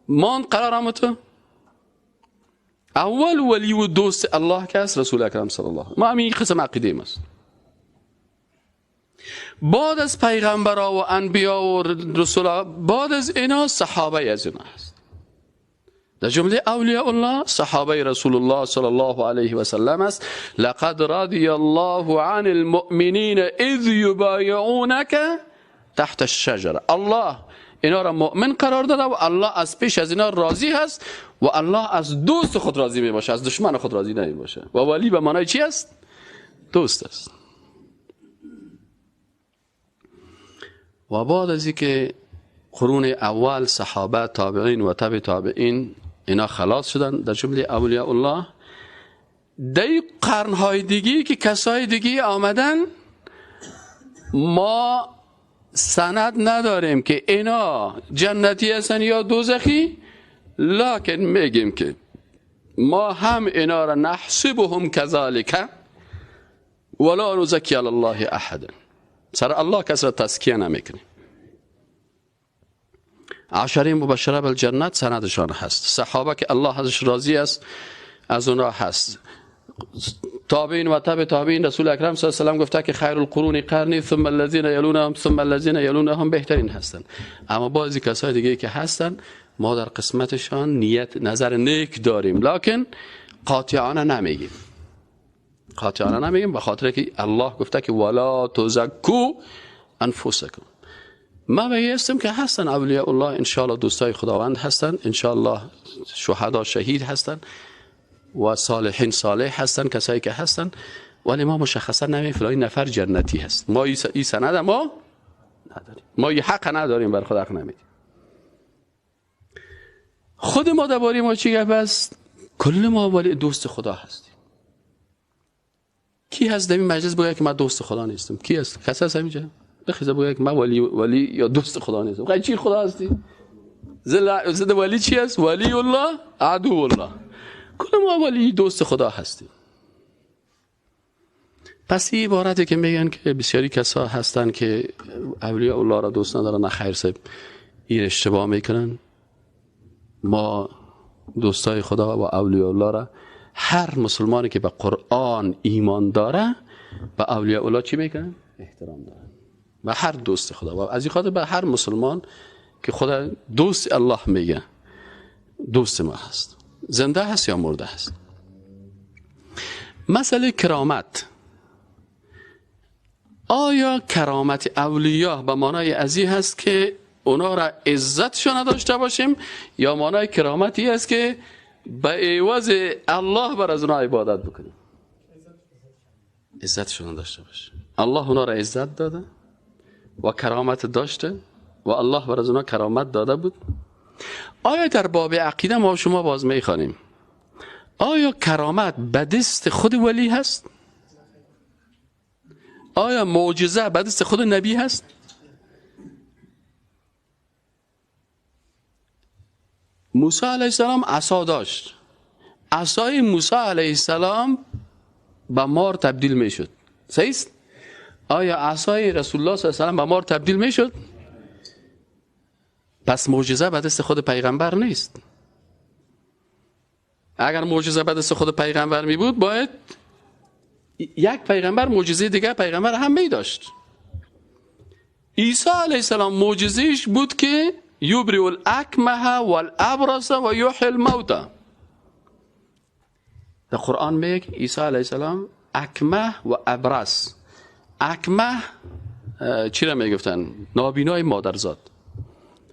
مان قرار آمد. اول ولی و دوست الله که است رسول اکرم صلی الله علیه و ما همین قسم عقیده ماست. بعد از پیغمبرا و انبیا و رسولا، بعد از اینا صحابه از اینا هست. در جمله اولیاء الله صحابه رسول الله صلی الله علیه و سلم است. لقد رضی الله عن المؤمنین اذ یبایعونک تحت الشجره. الله اینا را مؤمن قرار داده و الله از پیش از اینا راضی هست و الله از دوست خود راضی می باشه، از دشمن خود راضی نمی باشه. و ولی به معنای چی است؟ دوست است. و بعد از اینکه قرون اول صحابه، تابعین و تبع تابعین اینا خلاص شدن در جمله اولیاء الله، در قرنهای دیگه که کسای دیگه آمدن ما سند نداریم که اینا جنتی هستن یا دوزخی، لکن میگیم که ما هم اینا را نحسبهم کذالک ولا نزکی علی الله احدا. سر الله کس را تزکیه نمیکنیم. عشره مبشره بالجنت سندشان هست. صحابه که الله ازش راضی است از اونها هست. تابعین و تبع تابعین، رسول اکرم صلی الله علیه و سلم گفته که خیر القرون قرنی ثم الذین یلونهم ثم الذین یلونهم، بهترین هستند. اما بعضی کسای دیگه که هستن ما در قسمتشان نیت نظر نیک داریم، لکن قاطعانه نمیگیم. قاطعانه نمیگیم به خاطر که الله گفته که ولا تزکو انفسکم. ما به هستم که هستن اولیاء الله، ان شاء الله دوستای خداوند هستن، ان شاء الله شهدا شهید هستن و صالحین صالح هستن، کسایی که هستن، ولی ما مشخصا نمیگیم فلان نفر جنتی هست. ما این سند ما نداریم، ما این حق نداریم، بر خود حق نمیدیم. خود ما درباره ما چی گپ است؟ کل ما ولی دوست خدا هستیم. کی هست در این مجلس بگه که من دوست خدا نیستم؟ کی هست؟ کسی هست اینجا بخیزه بگه که من ولی یا دوست خدا نیستم؟ خیلی چی خدا هستی؟ زد ولی چی هست؟ ولی الله عدو الله. کل ما ولی دوست خدا هستیم. پس این عبارتی که میگن که بسیاری کسا هستن که اولیاء الله را دوست ندارن، نه خیر صاحب، این اشتباه میکنن. ما دوستای خدا و اولیاء الله را، هر مسلمانی که به قرآن ایمان داره به اولیاء الله چی میکنن؟ احترام دارن. و هر دوست خدا، و از این خاطر به هر مسلمان که خدا دوست الله میگه دوست ما هست، زنده هست یا مرده هست. مسئله کرامت، آیا کرامت اولیاء به معنای ازی هست که اونا را عزتشون نداشته باشیم، یا معنای کرامتی است که به عوض الله بر از اونا عبادت بکنیم؟ عزتشون داشته باشیم. الله اونا را عزت داده و کرامت داشته و الله بر از اونا کرامت داده بود. آیا در باب عقیده ما شما باز میخوانیم آیا کرامت به دست خود ولی هست؟ آیا معجزه به دست خود نبی هست؟ موسی علیه السلام عصا داشت، عصای موسی علیه السلام به مار تبدیل میشد، صحیح است؟ آیا عصای رسول الله صلی الله علیه و سلم به مار تبدیل میشد؟ پس معجزه به دست خود پیغمبر نیست. اگر معجزه به دست خود پیغمبر می بود، باید یک پیغمبر معجزه دیگه پیغمبر هم می داشت. عیسی علیه السلام معجزهش بود که یبرئ الاکمه والابرص و یحیی الموتی. در قرآن میگه عیسی علیه السلام اکمه و ابرص. اکمه چی را میگفتن؟ نابینای مادرزاد.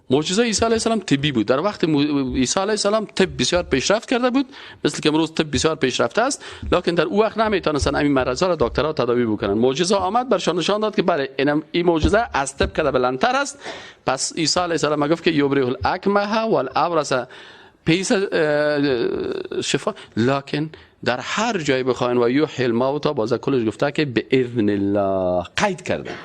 معجزه عیسی علیه السلام طبی بود. در وقت عیسی علیه السلام طب بسیار پیشرفت کرده بود، مثل که امروز طب بسیار پیشرفته است، لکن در او وقت نمیتونستن همین مرضا را دکترها تداوی بکنن. معجزه آمد برشان نشان داد که بله این معجزه از طب کده بلندتر است. پس عیسی علیه السلام گفت که یبرئ الاکمه والابرص، پیس شفا. لکن در هر جای بخواین و یحیی الموتی، باز کلش گفته که به اذن الله، قید کرده.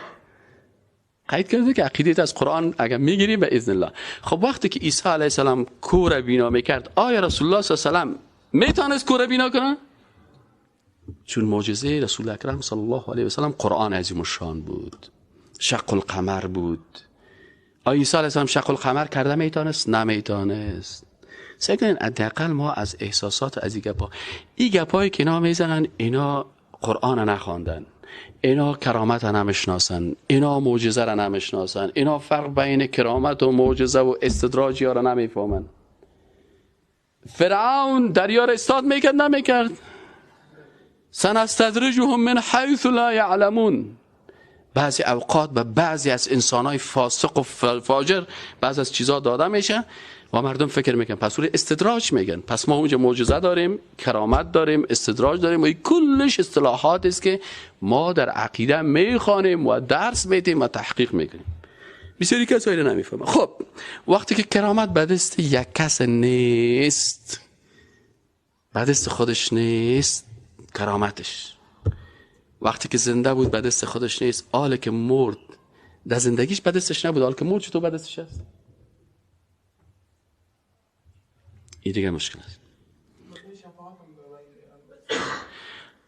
قید کرده که عقیدت از قرآن اگر میگیری به اذن الله. خب وقتی که عیسی علیه السلام کور بینا میکرد، آیا رسول الله صلی الله علیه و سلم میتونست کور بینا کنه؟ چون معجزه رسول اکرم صلی الله علیه و سلم قرآن عظیم الشان بود، شق القمر بود. آیا عیسی علیه السلام شق القمر کرده میتونست؟ نمیتونست. سعی کنین حداقل ما از احساسات از این گپا، این گپایی که اینا میزنن، اینا قرآن نخواندن، اینا کرامت را نمیشناسن، اینا معجزه را نمیشناسن، اینا فرق بین کرامت و معجزه و استدراج را نمیفهمن. فرعون دریا را استاد میکرد نمیکرد؟ سنستدرجهم من حیث لا یعلمون. بعضی اوقات به بعضی از انسانهای فاسق و فاجر بعضی از چیزا داده میشه و مردم فکر میکنن پس اون استدراج میگن. پس ما اونجا معجزه داریم، کرامت داریم، استدراج داریم و این کلش اصطلاحات است که ما در عقیده میخوانیم و درس میدیم و تحقیق میکنیم. بسیاری کسایی رو نمیفهمن. خب وقتی که کرامت به دست یک کس نیست، به دست خودش نیست، کرامتش وقتی که زنده بود به دست خودش نیست، حالا که مرد در زندگیش به دستش نبود، حالا که مرد چطور به دستش هست؟ این دیگه مشکل است.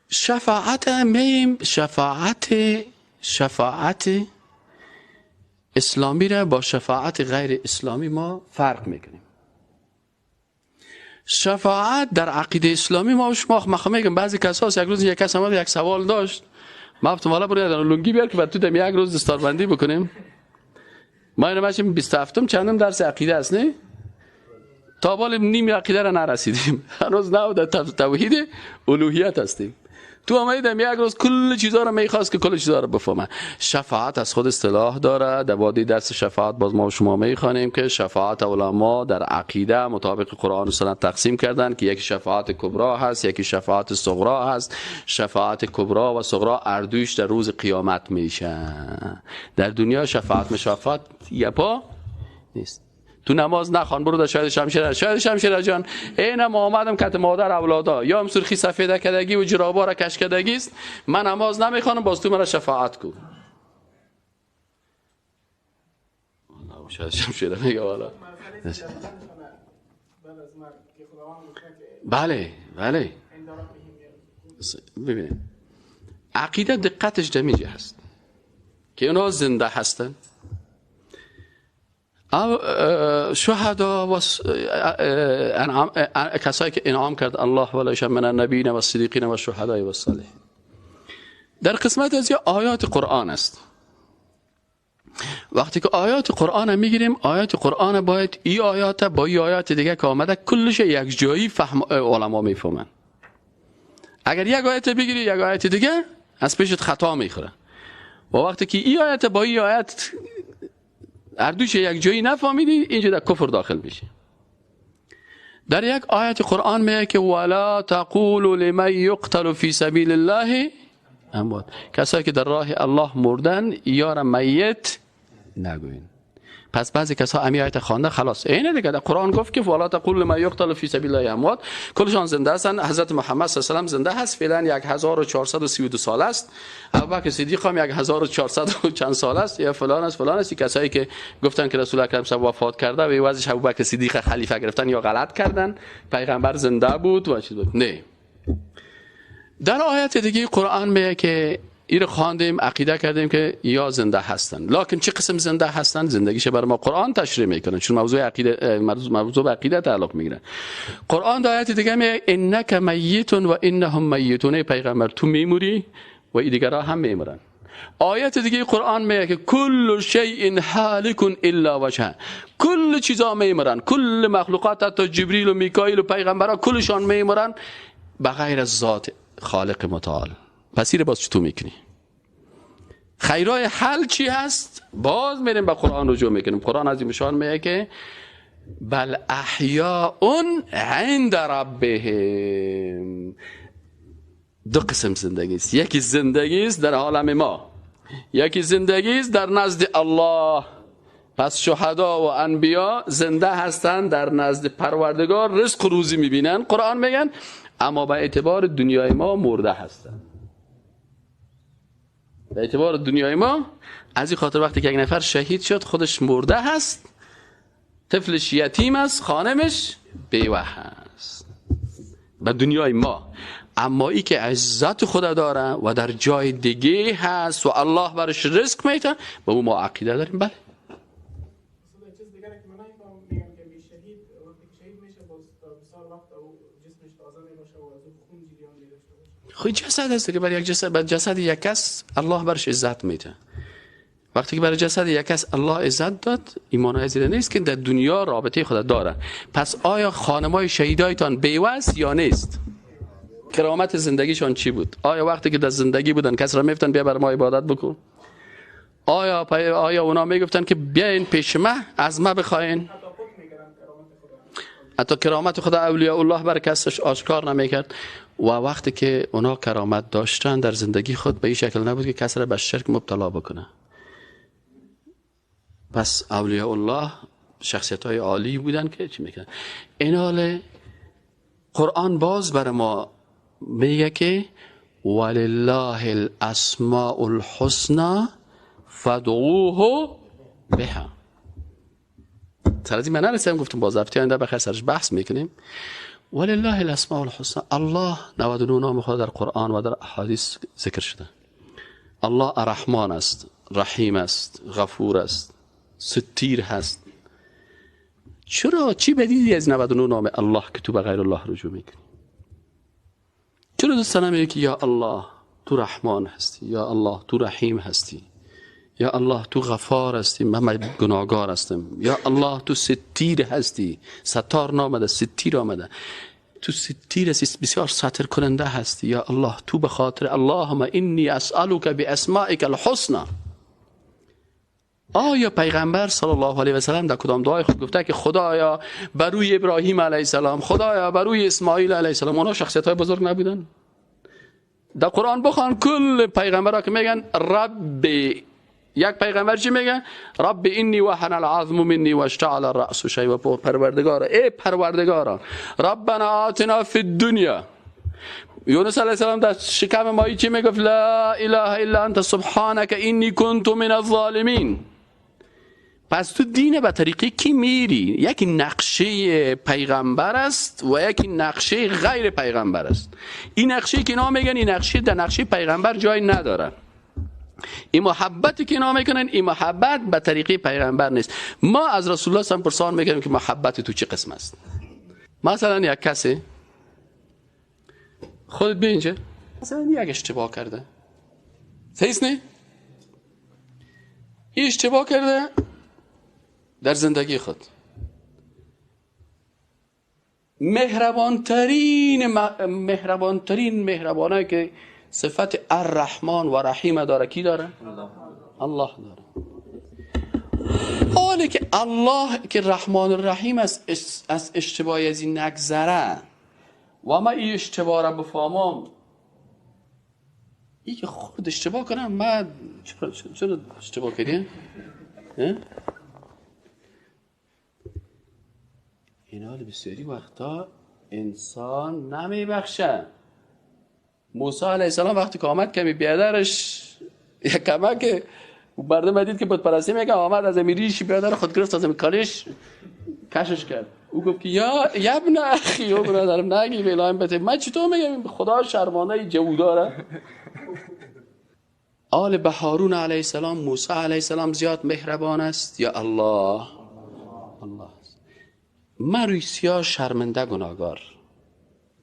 شفاعت میم، شفاعت اسلامی را با شفاعت غیر اسلامی ما فرق میکنیم. شفاعت در عقیده اسلامی ما شما میگم بعضی کساس یک روز یک کس آمد یک سوال داشت، ما گفتم والا برو لنگی بیار که بعد تو دم یک روز دستاربندی بکنیم. ما اینو ماشیم 27 چندم درس عقیده است، نه؟ تا بال نیم عقیده را نرسیدیم، هنوز نه در توحید الوهیت هستیم. تو آمدیدم یک روز کل چیزا رو میخواست که کل چیزا رو بفهمه. شفاعت از خود اصطلاح داره. در وادی درس شفاعت باز ما و شما میخوانیم که شفاعت علما در عقیده مطابق قرآن و سنت تقسیم کردن که یکی شفاعت کبرا هست، یکی شفاعت صغرا هست. شفاعت کبرا و صغرا اردوش در روز قیامت میشه. در دنیا شفاعت مشافعت یپا نیست. تو نماز نخوان، برو در شاید شمشیر، شاید شمشیر جان اینم آمدم کت مادر اولادا یا هم سرخی سفید کدگی و جرابا را کش کدگی است، من نماز نمیخوانم، باز تو مرا شفاعت کو. والله شاید شمشیر میگه والا. بله بله، ببینید عقیده دقتش دمیجه هست که اونا زنده هستن. شهدا و کسایی که انعام کرد الله ولایشان من النبیین و الصدیقین و الشهداء و الصالحین. در قسمت از آیات قرآن است. وقتی که آیات قرآن میگیریم، آیات قرآن باید ای آیات با ای آیات دیگه که آمده کلش یک جایی فهم علما میفهمن. اگر یک آیت بگیری یک آیت دیگه از پیشت خطا میخوره. و وقتی که ای آیت با ای آیت اردوش یک جایی نفهمیدی، اینجا در کفر داخل میشه. در یک آیت قرآن میگه که ولا تقولوا لمن یقتل فی سبیل الله اموات، کسایی که در راه الله مردن یارا میت نگوین. پس بعضی کسا امی آیت خوانده خلاص اینه دیگه، در قرآن گفت که ولا تقول لمن یقتل فی سبیل الله اموات، کلشان زنده هستن. حضرت محمد صلی الله علیه و سلم زنده هست، فعلا 1432 سال است. ابوبکر صدیق هم 1400 و چند سال است، یا فلان است فلان است. کسایی که گفتن که رسول اکرم صلی وفات کرده و وضعش ابوبکر صدیق خلیفه گرفتن یا غلط کردن، پیغمبر زنده بود و چیز بود. نه، در آیت دیگه قرآن میگه که این خواندیم عقیده کردیم که یا زنده هستن، لکن چه قسم زنده هستن زندگیش بر ما قرآن تشریح میکنه، چون موضوع عقیده، موضوع به عقیده تعلق میگیره. قرآن در آیت دیگه میگه انک میت و انهم میتون، پیغمبر تو میموری و ای دیگرها هم میمورن. آیت دیگه قرآن میگه که کل شیء هالک الا وجهه، کل چیزا میمورن، کل مخلوقات حتی جبریل و میکائیل و پیغمبرا کلشان میمورن بغیر از ذات خالق متعال. پس این باز چطور میکنی؟ خیرای حل چی هست؟ باز میریم به قرآن رجوع میکنیم. قرآن از این مشان میگه که بل احیاء عند ربهم. دو قسم زندگی است، یکی زندگی است در عالم ما، یکی زندگی است در نزد الله. پس شهدا و انبیا زنده هستند در نزد پروردگار، رزق و روزی میبینن، قرآن میگن، اما به اعتبار دنیای ما مرده هستند. به اعتبار دنیای ما، از این خاطر وقتی که یک نفر شهید شد خودش مرده هست، طفلش یتیم است، خانمش بیوه هست به دنیای ما. اما ای که عزت خدا داره و در جای دیگه هست و الله برش رزق میده، به او ما عقیده داریم. بله خب جسد است که برای یک جسد، بر جسد یک کس الله برش عزت میده. وقتی که برای جسد یک کس الله عزت داد، ایمان از این نیست که در دنیا رابطه خدا داره. پس آیا خانمای شهیدایتان بیوه است یا نیست؟ کرامت زندگیشان چی بود؟ آیا وقتی که در زندگی بودن کس را میگفتن بیا بر ما عبادت بکن؟ آیا اونا میگفتن که بیاین پیش ما از ما بخواین؟ حتی کرامت خدا اولیاء الله بر کسش آشکار نمیکرد. و وقتی که اونا کرامت داشتن در زندگی خود به این شکل نبود که کس را به شرک مبتلا بکنه. پس اولیاء الله شخصیت های عالی بودن که چی میکنن. این حال قرآن باز بر ما میگه که ولله الاسماء الحسنى فادعوه بها. سر از این من نرسیم، گفتم باز هفته آینده بخیر سرش بحث میکنیم. ولله الاسماء الحسنى، الله 99 نام خدا در قرآن و در احادیث ذکر شده. الله الرحمن است، رحیم است، غفور است، ستیر هست. چرا چی بدیدی از 99 نام الله که تو به غیر الله رجوع میکنی؟ چرا دوست نمیگی که یا الله تو رحمان هستی، یا الله تو رحیم هستی، یا الله تو غفار هستی، من گناهگار هستم، یا الله تو ستیر هستی، ستار نامده ستیر آمده. تو ستیر هستی، بسیار ستر کننده هستی. یا الله تو به خاطر اللهم انی اسألک باسمائک الحسنی. آیا پیغمبر صلی الله علیه و سلم در کدام دعای خود گفته که خدایا بر روی ابراهیم علیه السلام، خدایا بر روی اسماعیل علیه السلام؟ اونا شخصیت های بزرگ نبودن؟ در قرآن بخوان کل پیغمبرها که میگن رب، یک پیغمبر چی میگه؟ رب انی وهن العظم منی واشتعل الرأس شیبا. پروردگارا، ای پروردگارا، ربنا آتنا فی الدنیا. یونس علیه السلام در شکم ماهی چی میگفت؟ لا اله الا انت سبحانك انی کنت من الظالمین. پس تو دین به طریقی کی میری؟ یکی نقشه پیغمبر است و یکی نقشه غیر پیغمبر است. این نقشه که اینا میگن، این نقشه در نقشه پیغمبر جای نداره. این محبتی که اینا میکنن، این محبت به طریقی پیغمبر نیست. ما از رسول الله صلی پرسان میکنیم که محبت تو چه قسم است. مثلا یک کسی خودت بیا اینجا، مثلا یک اشتباه کرده، صحیح نه؟ این اشتباه کرده در زندگی خود. مهربانترین مهربانایی که صفت الرحمن و رحیم داره، کی داره؟ الله داره. حالی که الله که رحمان الرحیم است از اشتباهی از این نگذره و ما این اشتباه را بفهمم، ای که خود اشتباه کنم، من چرا اشتباه کردیم؟ این حال بسیاری وقتا انسان نمیبخشه. موسی علیه السلام وقتی که آمد کمی بیادرش یک کمک مردم دید که بت پرستی میگه، آمد از امیریش بیادر خود گرفت، از کالش کشش کرد. او گفت که یا ابن اخی، او برادرم نگی بلایم بته، من چطور میگم خدا شرمانه جوداره. آل به هارون علیه السلام موسی علیه السلام زیاد مهربان است یا الله؟ الله است. من روی سیاه شرمنده گناهگار،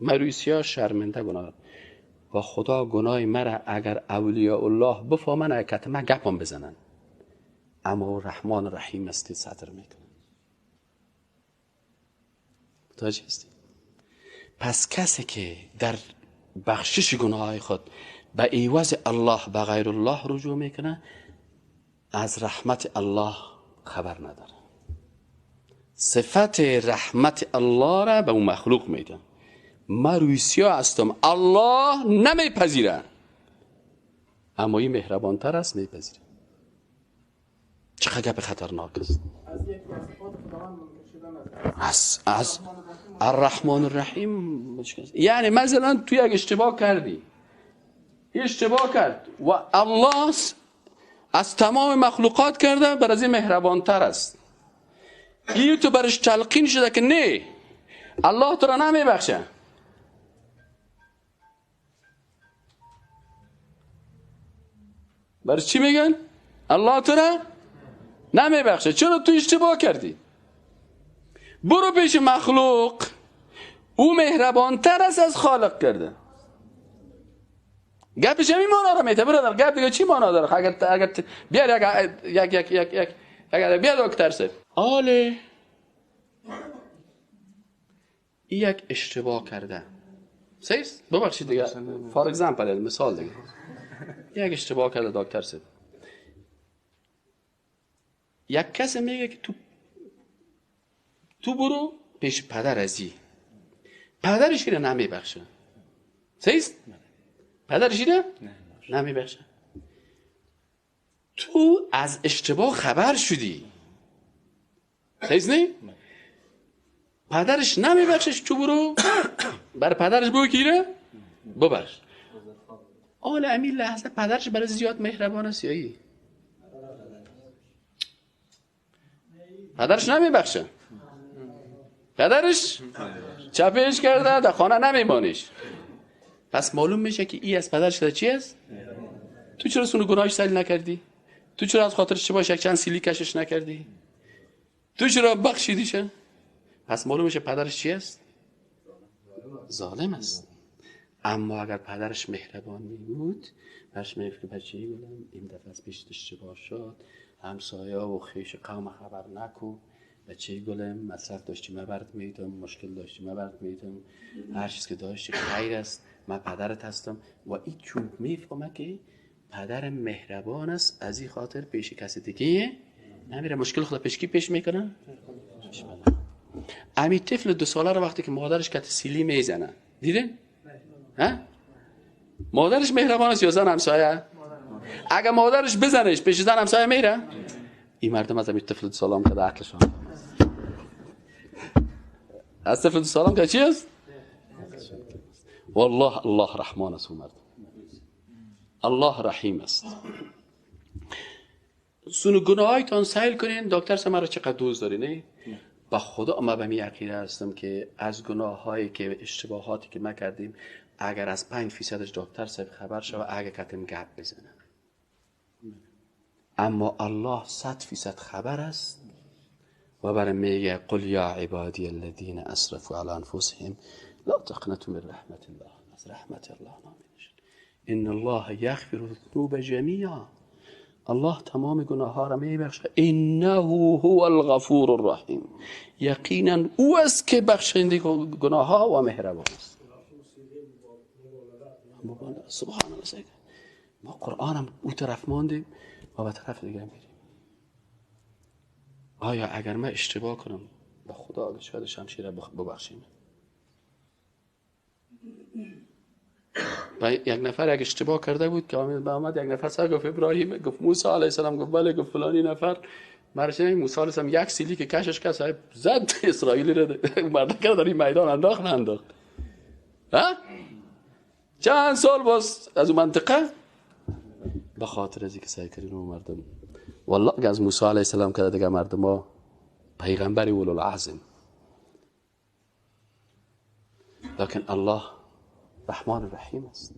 من روی سیاه شرمنده گناهگار و خدا گناه مرا اگر اولیاء الله بفهمن اکت من گپم بزنن، اما رحمان رحیم است که ستر میکنه. متوجه هستی؟ پس کسی که در بخشش گناه خود به عوض الله به غیر الله رجوع میکنه، از رحمت الله خبر نداره. صفت رحمت الله را به اون مخلوق میده. من روی سیاه هستم، الله نمیپذیره، اما این مهربانتر است میپذیره. چقدر گپ خطرناک است. از الرحمن الرحیم. یعنی مثلا تو یک اشتباه کردی، اشتباه کرد و الله از تمام مخلوقات کرده، بر از این مهربانتر است. این تو برش تلقین شده که نه الله تو را نمیبخشه. برای چی میگن؟ الله تو را نمیبخشه. چرا تو اشتباه کردی؟ برو پیش مخلوق، او مهربانتر است از خالق کرده. گپش همین مانا رو میته برادر. گپ دیگه چی مانا داره؟ اگر بیار یک یک یک یک یک اگر بیا دکتر سه آله یک اشتباه کرده، سیست ببخشید دیگه، for example مثال دیگه، یک اشتباه کرده دکتر سه. یک کسی میگه که تو برو پیش پدر ازی، پدرش رو نمیبخشه. سیست پدرش رو نمیبخشه. تو از اشتباه خبر شدی، صحیح نه؟ پدرش نمیبخشش، تو برو بر پدرش بگو که ببخش. آل امین لحظه پدرش برای زیاد مهربان است یا ای؟ پدرش نمیبخشه، پدرش چپش کرده، در خانه نمیمانیش. پس معلوم میشه که ای از پدرش چی است؟ تو چرا سونو گناهش سیل نکردی؟ تو چرا از خاطرش چه باشه یک چند سیلی کشش نکردی؟ تو چرا بخشیدیشه؟ پس معلوم میشه پدرش چی است؟ ظالم است. اما اگر پدرش مهربان می بود، برش میگفت که بچه گلم این دفعه از پیش اشتباه شد، همسایه و خویش قوم خبر نکو، بچه گلم، مصرف داشتی من برات میتم، مشکل داشتی من برات میتم، هر چیز که داشتی خیر است، من پدرت هستم. و این چون میفهمه که پدر مهربان است، از این خاطر پیش کسی دیگه نمیره، مشکل خود پیش کی پیش میکنه؟ امی طفل 2 ساله رو وقتی که مادرش کت سیلی میزنه، دیدین؟ ها؟ مادرش مهربان است یا زن همسایه؟ اگه مادرش بزنش پیش زن همسایه میره؟ این مردم از امی طفل 2 ساله هم که عقلشان از طفل 2 ساله هم که چی است؟ والله الله رحمان است، مردم الله رحیم است. سونو گناهایتان سیل کنین. دکتر سمرا چقدر دوست داری نه؟ با خدا ما به می عقیده هستم که از گناهایی که اشتباهاتی که ما کردیم، اگر از 5% دکتر صاحب خبر شوه، اگر کتم گپ بزنه، اما الله 100% خبر است و برای میگه قل یا عبادی الذین اسرفوا علی انفسهم لا تقنطوا من رحمت الله، از رحمت الله ناامید شید، ان الله یغفر الذنوب جمیعا، الله تمام گناه ها را میبخشه، انه هو الغفور الرحیم، یقینا او است که بخشنده گناه ها و مهربان است. سبحان الله. ما قرآن هم او طرف ماندیم و به طرف دیگه میریم. آیا اگر من اشتباه کنم به خدا شاید شمشیر ببخشیم؟ و یک نفر یک اشتباه کرده بود که آمد یک نفر سر گفت ابراهیم، گفت موسی علیه السلام، گفت بله، گفت فلانی نفر مرشنه موسی علیه السلام یک سیلی که کشش کرد صاحب زد اسرائیلی رو مرد کرد در این میدان انداخت، انداخت ها چند سال باز از اون منطقه به خاطر از اینکه سعی کردن مردم. والله از موسی علیه السلام که دیگه مردم ها پیغمبر اولوالعزم، لکن الله رحمان الرحیم است.